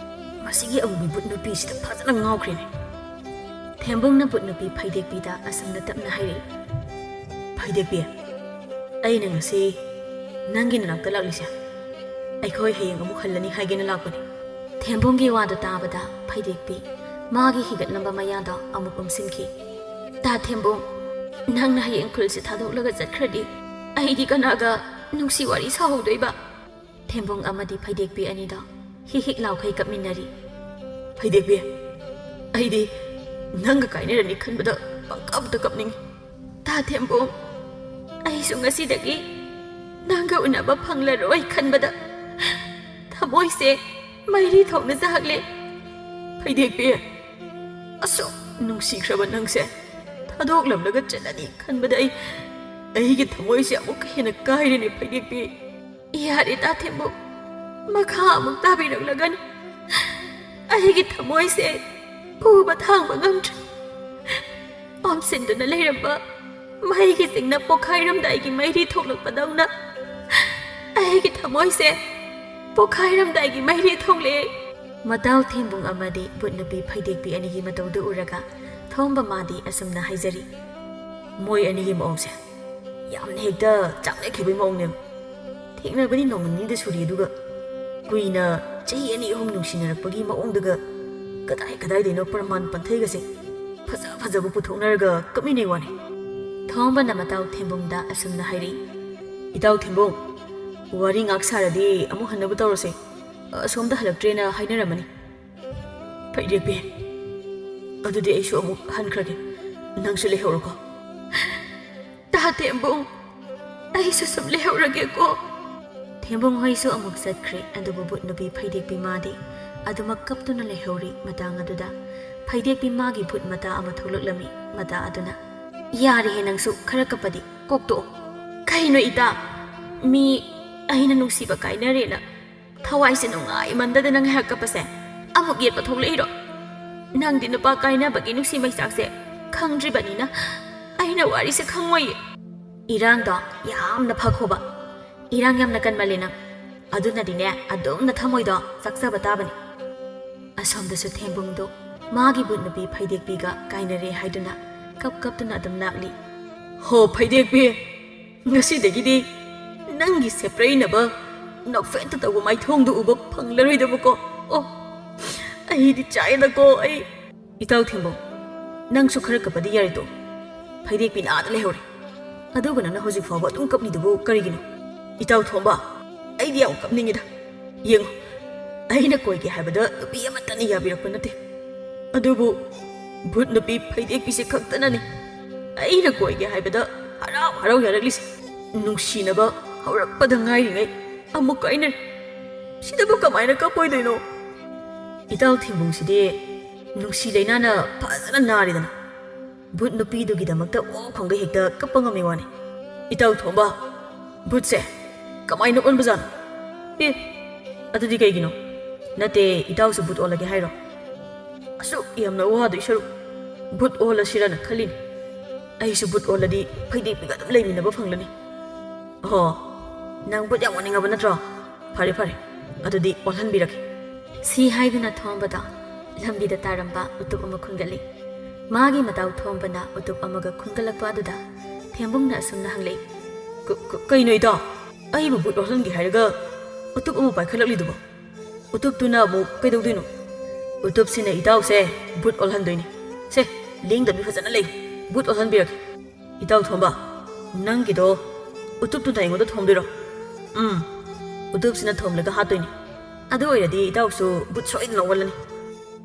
ꯃꯁꯤꯒꯤ ꯑꯃꯨꯕꯤ ꯚꯨꯠ ꯅꯨꯄꯤꯁꯤꯗ ꯐꯖꯅ ꯉꯥꯎꯈ꯭ꯔꯦꯅꯦ꯫ ꯊꯦꯝꯕꯨꯡꯅ ꯚꯨꯠ ꯅꯨꯄꯤ ꯐꯩꯗꯦꯛꯄꯤꯗ ꯑꯁꯨꯝꯅ ꯇꯞꯅ ꯍꯥꯏꯔꯛꯏ꯫ ꯐꯩꯗꯦꯛꯄꯤ, ꯑꯩꯅ ꯉꯁꯤ ꯅꯪꯒꯤ ꯅꯅꯥꯛꯇ ꯂꯥꯛꯂꯤꯁꯦ ꯑꯩꯈꯣꯏ ꯍꯌꯦꯡ ꯑꯃꯨꯛ ꯍꯜꯂꯅꯤ ꯍꯥꯏꯒꯦꯅ ꯂꯥꯛꯄꯅꯤ꯫ ꯊꯦꯝꯕꯨꯡꯒꯤ ꯋꯥꯗꯨ ꯇꯥꯕꯗ ꯐꯩꯗꯦꯛꯄꯤ ꯃꯥꯒꯤ ꯍꯤꯒꯠꯂꯝꯕ ꯃꯌꯥꯗꯣ ꯑꯃꯨꯛ ꯎꯝꯁꯤꯟꯈꯤ꯫ ꯇꯥ ꯊꯦꯝꯕꯨꯡ, ꯅꯪꯅ ꯍꯌꯦꯡ ꯈꯨꯜꯁꯦ ꯊꯥꯗꯣꯛꯂꯒ ꯆꯠꯈ꯭ꯔꯗꯤ ꯑꯩꯗꯤ ꯀꯅꯥꯒ ꯅꯨꯡꯁꯤ ꯋꯥꯔꯤ ꯁꯥꯍꯧꯗꯣꯏꯕ? ꯊꯦꯝꯕꯨꯡ ꯑꯃꯗꯤ ꯐꯩꯗꯦꯛꯄꯤ ꯑꯅꯤꯗꯣ ꯍꯤꯛ ꯍꯤꯛ ꯂꯥꯎꯈꯩ ꯀꯞꯃꯤꯟꯅꯔꯤ꯫ ꯐꯩꯗꯦꯛꯄꯤ, ꯑꯩꯗꯤ ꯅꯪꯒ ꯀꯥꯏꯅꯔꯅꯤ ꯈꯟꯕꯗ ꯄꯪꯀꯞꯇ ꯀꯞꯅꯤꯡꯉꯤ꯫ ꯇꯥ ꯊꯦꯝꯕꯨꯡ, ꯑꯩꯁꯨ ꯉꯁꯤꯗꯒꯤ ꯅꯪꯒ ꯎꯅꯕ ꯐꯪꯂꯔꯣꯏ ꯈꯟꯕꯗ ꯊꯃꯣꯏꯁꯦ ꯃꯩꯔꯤ ꯊꯣꯛꯅ ꯆꯥꯛꯂꯦ꯫ ꯐꯩꯗꯦꯛꯄꯤ, ꯑꯁꯨꯛ ꯅꯨꯡꯁꯤꯈ꯭ꯔꯕ ꯅꯪꯁꯦ ꯊꯥꯗꯣꯛꯂꯝꯂꯒ ꯆꯠꯂꯅꯤ ꯈꯟꯕꯗ ꯑꯩ, ꯑꯩꯒꯤ ꯊꯃꯣꯏꯁꯦ ꯑꯃꯨꯛꯀ ꯍꯦꯟꯅ ꯀꯥꯏꯔꯦꯅꯦ ꯐꯩꯗꯦꯛꯄꯤ꯫ ꯌꯥꯔꯦ ꯇꯥ ꯊꯦꯝꯕꯨ, ꯃꯈꯥ ꯑꯃꯨꯛ ꯇꯥꯕꯤꯔꯛꯂꯒꯅꯨ꯫ ꯑꯩꯒꯤ ꯊꯃꯣꯏꯁꯦ ꯄꯨꯕ ꯊꯥꯡꯕ ꯉꯝꯗ꯭ꯔꯦ꯫ ꯑꯣꯝꯁꯤꯟꯗꯨꯅ ꯂꯩꯔꯝꯕ ꯃꯩꯒꯤ ꯆꯤꯡꯅ ꯄꯣꯈꯥꯏꯔꯝꯗꯥꯏꯒꯤ ꯃꯩꯔꯤ ꯊꯣꯛꯂꯛꯄꯗꯧꯅ ꯑꯩꯒꯤ ꯊꯃꯣꯏꯁꯦ ꯄꯣꯈꯥꯏꯔꯝꯗꯥꯏꯒꯤ ꯃꯩꯔꯤ ꯊꯣꯛꯂꯛꯑꯦ꯫ ꯃꯇꯥꯎ ꯊꯦꯝꯕꯨꯡ ꯑꯃꯗꯤ ꯚꯨꯠ ꯅꯨꯄꯤ ꯐꯩꯗꯦꯛꯄꯤ ꯑꯅꯤꯒꯤ ꯃꯇꯧꯗꯨ ꯎꯔꯒ ꯊꯣꯝꯕ ꯃꯥꯗꯤ ꯑꯁꯨꯝꯅ ꯍꯥꯏꯖꯔꯤ꯫ ꯃꯣꯏ ꯑꯅꯤꯒꯤ ꯃꯑꯣꯡꯁꯦ ꯌꯥꯝꯅ ꯍꯦꯛꯇ ꯆꯥꯛꯅꯈꯤꯕꯒꯤ ꯃꯑꯣꯡꯅꯦꯕ꯫ ꯊꯦꯡꯅꯕꯗꯤ ꯅꯣꯡꯃ ꯅꯤꯅꯤꯗ ꯁꯨꯔꯤ, ꯑꯗꯨꯒ ꯀꯨꯏꯅ ꯆꯍꯤ ꯑꯅꯤ ꯑꯍꯨꯝ ꯅꯨꯡꯁꯤꯅꯔꯛꯄꯒꯤ ꯃꯑꯣꯡꯗꯨꯒ ꯀꯗꯥꯏ ꯀꯗꯥꯏꯗꯩꯅꯣ ꯄ꯭ꯔꯃꯥꯟ ꯄꯟꯊꯩꯒꯁꯦ ꯐꯖ ꯐꯖꯕ ꯄꯨꯊꯣꯛꯅꯔꯒ ꯀꯞꯃꯤꯟꯅꯩ ꯋꯥꯅꯦ꯫ ꯊꯣꯝꯕꯅ ꯃꯇꯥꯎ ꯊꯦꯝꯕꯨꯡꯗ ꯑꯁꯨꯝꯅ ꯍꯥꯏꯔꯛꯏ꯫ ꯏꯇꯥꯎ ꯊꯦꯝꯕꯨꯡ, ꯋꯥꯔꯤ ꯉꯥꯛ ꯁꯥꯔꯗꯤ ꯑꯃꯨꯛ ꯍꯟꯅꯕ ꯇꯧꯔꯁꯦ꯫ ꯑꯁꯣꯝꯗ ꯍꯜꯂꯛꯇ꯭ꯔꯦꯅ ꯍꯥꯏꯅꯔꯝꯃꯅꯤ꯫ ꯐꯩꯗꯦꯛꯄꯤ, ꯑꯗꯨꯗꯤ ꯑꯩꯁꯨ ꯑꯃꯨꯛ ꯍꯟꯈ꯭ꯔꯒꯦ꯫ ꯅꯪꯁꯨ ꯂꯩꯍꯧꯔꯣꯀꯣ꯫ ꯇꯥ ꯊꯦꯝꯕꯨꯡ, ꯑꯩꯁꯨ ꯁꯨꯝ ꯂꯩꯍꯧꯔꯒꯦꯀꯣ꯫ ꯊꯦꯝꯕꯨꯡ ꯍꯣꯏꯁꯨ ꯑꯃꯨꯛ ꯆꯠꯈ꯭ꯔꯦ, ꯑꯗꯨꯕꯨ ꯚꯨꯠ ꯅꯨꯄꯤ ꯐꯩꯗꯦꯛꯄꯤ ꯃꯥꯗꯤ ꯑꯗꯨꯃꯛ ꯀꯞꯇꯨꯅ ꯂꯩꯍꯧꯔꯤ꯫ ꯃꯇꯥꯡ ꯑꯗꯨꯗ ꯐꯩꯗꯦꯛꯄꯤ ꯃꯥꯒꯤ ꯚꯨꯠ ꯃꯇꯥ ꯑꯃ ꯊꯣꯛꯂꯛꯂꯝꯃꯤ꯫ ꯃꯇꯥ ꯑꯗꯨꯅ, "ꯌꯥꯔꯦꯍꯦ, ꯅꯪꯁꯨ ꯈꯔ ꯀꯞꯄꯗꯤ ꯀꯣꯛ ꯇꯣꯛꯑꯣ꯫ ꯀꯩꯅꯣ ꯏꯇꯥ, ꯃꯤ ꯑꯩꯅ ꯅꯨꯡꯁꯤꯕ ꯀꯥꯏꯅꯔꯦꯅ ꯊꯋꯥꯏꯁꯦ ꯅꯨꯡꯉꯥꯏꯃꯟꯗꯗꯅ ꯉꯥꯏꯍꯥꯛ ꯀꯞꯄꯁꯦ ꯑꯃꯨꯛ ꯌꯦꯠꯄ ꯊꯣꯛꯂꯛꯏꯔꯣ? ꯅꯪꯗꯤ ꯅꯨꯄꯥ ꯀꯥꯏꯅꯕꯒꯤ ꯅꯨꯡꯁꯤ ꯃꯩꯆꯥꯛꯁꯦ ꯈꯪꯗ꯭ꯔꯤꯕꯅꯤꯅ ꯑꯩꯅ ꯋꯥꯔꯤꯁꯦ ꯈꯪꯉꯣꯏꯌꯦ꯫" ꯏꯔꯥꯡꯗꯣ ꯌꯥꯝꯅ ꯐꯈꯣꯕ꯫ ꯏꯔꯥꯡ ꯌꯥꯝꯅ ꯀꯟꯃꯜꯂꯦ ꯅꯪ꯫ ꯑꯗꯨꯅꯗꯤꯅꯦ, ꯑꯗꯨꯝ ꯅꯊꯃꯣꯏꯗꯣ ꯆꯥꯛꯆꯕ ꯇꯥꯕꯅꯤ꯫ ꯑꯁꯣꯝꯗꯁꯨ ꯊꯦꯝꯕꯨꯡꯗꯣ ꯃꯥꯒꯤ ꯚꯨꯠ ꯅꯨꯄꯤ ꯐꯩꯗꯦꯛꯄꯤꯒ ꯀꯥꯏꯅꯔꯦ ꯍꯥꯏꯗꯨꯅ ꯀꯞ ꯀꯞꯇꯨꯅ ꯑꯗꯨꯝ ꯂꯥꯛꯂꯤ꯫ "ꯍꯣ ꯐꯩꯗꯦꯛꯄꯤ, ꯉꯁꯤꯗꯒꯤꯗꯤ ꯅꯪꯒꯤ ꯁꯦꯄ꯭ꯔꯩꯅꯕ ꯅꯣꯛꯐꯦꯠꯇ ꯇꯧꯕ ꯃꯥꯏꯊꯣꯡꯗꯨ ꯎꯕ ꯐꯪꯂꯔꯣꯏꯗꯕꯀꯣ꯫ ꯑꯣ, ꯑꯩꯗꯤ ꯆꯥꯛꯑꯦꯗꯀꯣ ꯑꯩ꯫" "ꯏꯇꯥꯎ ꯊꯦꯝꯕꯨꯡ, ꯅꯪꯁꯨ ꯈꯔ ꯀꯞꯄꯗꯤ ꯌꯥꯔꯦꯗꯣ꯫ ꯐꯩꯗꯦꯛꯄꯤꯅ ꯑꯥꯗ ꯂꯩꯍꯧꯔꯦ꯫ ꯑꯗꯨꯒ ꯅꯪꯅ ꯍꯧꯖꯤꯛ ꯐꯥꯎꯕ ꯑꯗꯨꯝ ꯀꯞꯂꯤꯗꯨꯕꯨ ꯀꯔꯤꯒꯤꯅꯣ?" "ꯏꯇꯥꯎ ꯊꯣꯝꯕ, ꯑꯩꯗꯤ ꯌꯥꯝ ꯀꯞꯅꯤꯡꯉꯤꯗ꯫ ꯌꯦꯡꯉꯨ, ꯑꯩꯅ ꯀꯣꯏꯒꯦ ꯍꯥꯏꯕꯗ ꯅꯨꯄꯤ ꯑꯃꯠꯇꯅ ꯌꯥꯕꯤꯔꯛꯄ ꯅꯠꯇꯦ꯫ ꯑꯗꯨꯕꯨ ꯚꯨꯠ ꯅꯨꯄꯤ ꯐꯩꯗꯦꯛꯄꯤꯁꯦ ꯈꯛꯇꯅꯅꯤ ꯑꯩꯅ ꯀꯣꯏꯒꯦ ꯍꯥꯏꯕꯗ ꯍꯔꯥꯎ ꯍꯔꯥꯎ ꯌꯥꯔꯛꯂꯤꯁꯦ꯫ ꯅꯨꯡꯁꯤꯅꯕ ꯍꯧꯔꯛꯄꯗ ꯉꯥꯏꯔꯤꯉꯩ ꯑꯃꯨꯛ ꯀꯥꯏꯅꯔꯦ꯫ ꯁꯤꯗꯕꯨ ꯀꯃꯥꯏꯅ ꯀꯞꯄꯣꯏꯗꯣꯏꯅꯣ? ꯏꯇꯥꯎ ꯊꯦꯝꯕꯨꯡꯁꯤꯗꯤ ꯅꯨꯡꯁꯤ ꯂꯩꯅꯥꯅ ꯐꯖꯅ ꯅꯥꯔꯦꯗꯅ꯫ ꯚꯨꯠ ꯅꯨꯄꯤꯗꯨꯒꯤꯗꯃꯛꯇ ꯑꯣꯛ ꯈꯣꯡꯒꯩ ꯍꯦꯛꯇ ꯀꯞꯄ ꯉꯝꯃꯤ ꯋꯥꯅꯤ꯫ ꯏꯇꯥꯎ ꯊꯣꯝꯕ, ꯚꯨꯠꯁꯦ ꯀꯃꯥꯏꯅ ꯑꯣꯟꯕꯖꯥꯠꯅꯣ? ꯑꯦ, ꯑꯗꯨꯗꯤ ꯀꯩꯒꯤꯅꯣ? ꯅꯠꯇꯦ, ꯏꯇꯥꯎꯁꯨ ꯚꯨꯠ ꯑꯣꯜꯂꯒꯦ ꯍꯥꯏꯔꯣ? ꯑꯁꯨꯛ ꯌꯥꯝꯅ ꯋꯥꯗꯣꯏ ꯁꯔꯨꯛ ꯚꯨꯠ ꯑꯣꯜꯂꯁꯤꯔꯅ ꯈꯜꯂꯤꯅꯤ꯫ ꯑꯩꯁꯨ ꯚꯨꯠ ꯑꯣꯜꯂꯗꯤ ꯐꯩꯗꯦꯛꯄꯤꯒ ꯑꯗꯨꯝ ꯂꯩꯃꯤꯟꯅꯕ ꯐꯪꯂꯅꯤ꯫ ꯑꯣꯍꯣ, ꯅꯪ ꯚꯨꯠ ꯌꯥꯝ ꯑꯣꯟꯅꯤꯡꯉꯕ ꯅꯠꯇ꯭ꯔꯣ? ꯐꯔꯦ ꯐꯔꯦ, ꯑꯗꯨꯗꯤ ꯑꯣꯜꯍꯟꯕꯤꯔꯒꯦ꯫ ꯁꯤ ꯍꯥꯏꯗꯨꯅ ꯊꯣꯝꯕꯗ ꯂꯝꯕꯤꯗ ꯇꯥꯔꯝꯕ ꯎꯇꯨꯞ ꯑꯃ ꯈꯨꯟꯒꯠꯂꯤ꯫ ꯃꯥꯒꯤ ꯃꯇꯥꯎ ꯊꯣꯝꯕꯅ ꯎꯇꯨꯞ ꯑꯃꯒ ꯈꯨꯟꯒꯠꯂꯛꯄ ꯑꯗꯨꯗ ꯊꯦꯝꯕꯨꯡꯅ ꯑꯁꯨꯝꯅ ꯍꯪꯂꯛꯏ꯫ "ꯀ-, ꯀ-, ꯀꯩꯅꯣ ꯏꯇꯥꯎ? ꯑꯩꯕꯨ ꯚꯨꯠ ꯑꯣꯜꯍꯟꯒꯦ ꯍꯥꯏꯔꯒ ꯎꯇꯨꯞ ꯑꯃ ꯄꯥꯏꯈꯠꯂꯛꯂꯤꯗꯨꯕꯣ? ꯎꯇꯨꯞꯇꯨꯅ ꯑꯃꯨꯛ ꯀꯩꯗꯧꯗꯣꯏꯅꯣ?" "ꯎꯇꯨꯞꯁꯤꯅ ꯏꯇꯥꯎꯁꯦ ꯚꯨꯠ ꯑꯣꯜꯍꯟꯗꯣꯏꯅꯤ꯫ ꯁꯦ, ꯂꯦꯡꯗꯕꯤ ꯐꯖꯅ ꯂꯩꯌꯨ, ꯚꯨꯠ ꯑꯣꯜꯍꯟꯕꯤꯔꯒꯦ꯫ ꯏꯇꯥꯎ ꯊꯣꯝꯕ, ꯅꯪꯒꯤꯗꯣ ꯎꯇꯨꯞꯇꯨꯅ ꯑꯩꯉꯣꯟꯗ ꯊꯣꯝꯗꯣꯏꯔꯣ?" "ꯎꯝ, ꯎꯇꯨꯞꯁꯤꯅ ꯊꯣꯝꯂꯒ ꯍꯥꯠꯇꯣꯏꯅꯤ꯫ ꯑꯗꯨ ꯑꯣꯏꯔꯗꯤ ꯏꯇꯥꯎꯁꯨ ꯚꯨꯠ ꯁꯣꯏꯗꯅ ꯑꯣꯜꯂꯅꯤ꯫"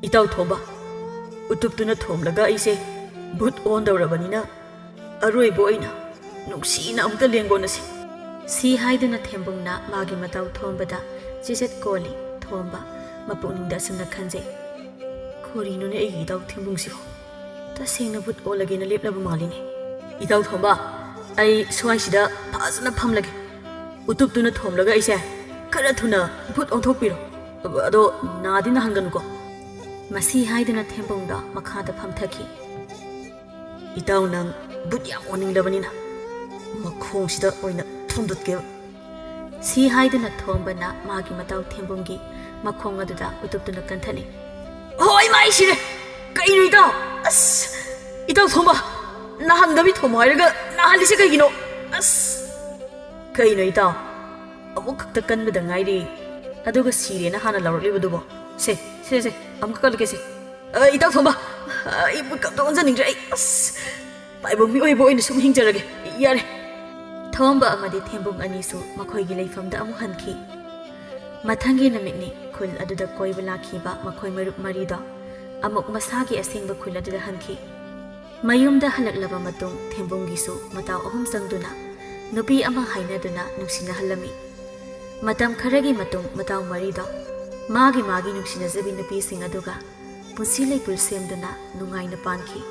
"ꯏꯇꯥꯎ ꯊꯣꯝꯕ, ꯎꯇꯨꯞꯇꯨꯅ ꯊꯣꯝꯂꯒ ꯑꯩꯁꯦ ꯚꯨꯠ ꯑꯣꯟꯗꯧꯔꯕꯅꯤꯅ ꯑꯔꯣꯏꯕ ꯑꯣꯏꯅ ꯅꯨꯡꯁꯤꯅ ꯑꯃꯨꯛꯇ ꯂꯦꯡꯒꯣꯟꯅꯁꯤ꯫" ꯁꯤ ꯍꯥꯏꯗꯨꯅ ꯊꯦꯝꯕꯨꯡꯅ ꯃꯥꯒꯤ ꯃꯇꯧ ꯊꯣꯝꯕꯗ ꯆꯤꯆꯠ ꯀꯣꯜꯂꯤ꯫ ꯊꯣꯝꯕ ꯃꯄꯨꯛꯅꯤꯡꯗ ꯑꯁꯨꯝꯅ ꯈꯟꯖꯩ, "ꯀꯔꯤꯅꯣꯅꯦ ꯑꯩꯒꯤ ꯏꯇꯥꯎ ꯊꯦꯝꯕꯨꯡꯁꯤꯕꯣ? ꯇꯁꯦꯡꯅ ꯚꯨꯠ ꯑꯣꯜꯂꯒꯦꯅ ꯂꯦꯞꯂꯕ ꯃꯥꯜꯂꯤꯅꯦ꯫" "ꯏꯇꯥꯎ ꯊꯣꯝꯕ, ꯑꯩ ꯁ꯭ꯋꯥꯏꯁꯤꯗ ꯐꯖꯅ ꯐꯝꯂꯒꯦ꯫ ꯎꯇꯨꯞꯇꯨꯅ ꯊꯣꯝꯂꯒ ꯑꯩꯁꯦ ꯈꯔ ꯊꯨꯅ ꯚꯨꯠ ꯑꯣꯟꯊꯣꯛꯄꯤꯔꯣ꯫ ꯑꯗꯣ ꯅꯥꯗꯤ ꯅꯥꯍꯟꯒꯅꯨꯀꯣ꯫" ꯃꯁꯤ ꯍꯥꯏꯗꯨꯅ ꯊꯦꯝꯕꯨꯡꯗꯣ ꯃꯈꯥꯗ ꯐꯝꯊꯈꯤ꯫ "ꯏꯇꯥꯎ, ꯅꯪ ꯚꯨꯠ ꯌꯥꯝ ꯑꯣꯟꯅꯤꯡꯂꯕꯅꯤꯅ ꯃꯈꯣꯡꯁꯤꯗ ꯑꯣꯏꯅ ꯊꯣꯝꯗꯠꯀꯦꯕ꯫" ꯁꯤ ꯍꯥꯏꯗꯨꯅ ꯊꯣꯝꯕꯅ ꯃꯥꯒꯤ ꯃꯇꯥꯎ ꯊꯦꯝꯕꯨꯡꯒꯤ ꯃꯈꯣꯡ ꯑꯗꯨꯗ ꯎꯇꯨꯞꯇꯨꯅ ꯀꯟꯊꯠꯂꯤ꯫ "ꯍꯣꯏ, ꯃꯥꯏ ꯁꯤꯔꯦ! ꯀꯩꯅꯣ ꯏꯇꯥꯎ? ꯑꯁ! ꯏꯇꯥꯎ ꯊꯣꯝꯕ, ꯅꯥꯍꯟꯗꯕꯤ ꯊꯣꯝꯃꯣ ꯍꯥꯏꯔꯒ ꯅꯥꯍꯜꯂꯤꯁꯦ ꯀꯩꯒꯤꯅꯣ? ꯑꯁ!" "ꯀꯩꯅꯣ ꯏꯇꯥꯎ? ꯑꯃꯨꯛ ꯈꯛꯇ ꯀꯟꯕꯗ ꯉꯥꯏꯔꯤ, ꯑꯗꯨꯒ ꯁꯤꯔꯦꯅ ꯍꯥꯟꯅ ꯂꯥꯎꯔꯛꯂꯤꯕꯗꯨꯕꯣ? ꯁꯦ, ꯁꯦ, ꯁꯦ, ꯑꯃꯨꯛꯀ ꯀꯜꯂꯛꯀꯦꯁꯦ꯫" "ꯑ, ꯏꯇꯥꯎ ꯊꯣꯝꯕ, ꯑ, ꯑꯩ ꯀꯝꯇ ꯑꯣꯟꯖꯅꯤꯡꯗ꯭ꯔꯦ꯫ ꯑꯩ, ꯑꯁ, ꯇꯥꯏꯕꯪ ꯃꯤꯑꯣꯏꯕ ꯑꯣꯏꯅ ꯁꯨꯝ ꯍꯤꯡꯖꯔꯒꯦ꯫ ꯌꯥꯔꯦ꯫" ꯊꯣꯝꯕ ꯑꯃꯗꯤ ꯊꯦꯝꯕꯨꯡ ꯑꯅꯤꯁꯨ ꯃꯈꯣꯏꯒꯤ ꯂꯩꯐꯝꯗ ꯑꯃꯨꯛ ꯍꯟꯈꯤ꯫ ꯃꯊꯪꯒꯤ ꯅꯨꯃꯤꯠꯅꯤ꯫ ꯈꯨꯜ ꯑꯗꯨꯗ ꯀꯣꯏꯕ ꯂꯥꯛꯈꯤꯕ ꯃꯈꯣꯏ ꯃꯔꯨꯞ ꯃꯔꯤꯗꯣ ꯑꯃꯨꯛ ꯃꯁꯥꯒꯤ ꯑꯁꯦꯡꯕ ꯈꯨꯜ ꯑꯗꯨꯗ ꯍꯟꯈꯤ꯫ ꯃꯌꯨꯝꯗ ꯍꯜꯂꯛꯂꯕ ꯃꯇꯨꯡ ꯊꯦꯝꯕꯨꯡꯒꯤꯁꯨ ꯃꯇꯥꯎ ꯑꯍꯨꯝ ꯆꯪꯗꯨꯅ ꯅꯨꯄꯤ ꯑꯃ ꯍꯥꯏꯅꯗꯨꯅ ꯅꯨꯡꯁꯤꯅꯍꯜꯂꯝꯃꯤ꯫ ꯃꯇꯝ ꯈꯔꯒꯤ ꯃꯇꯨꯡ ꯃꯇꯥꯎ ꯃꯔꯤꯗꯣ ꯃꯥꯒꯤ ꯃꯥꯒꯤ ꯅꯨꯡꯁꯤꯅꯖꯕꯤ ꯅꯨꯄꯤꯁꯤꯡ ꯑꯗꯨꯒ ꯄꯨꯟꯁꯤ ꯂꯩꯄꯨꯜ ꯁꯦꯝꯗꯨꯅ ꯅꯨꯡꯉꯥꯏꯅ ꯄꯥꯟꯈꯤ꯫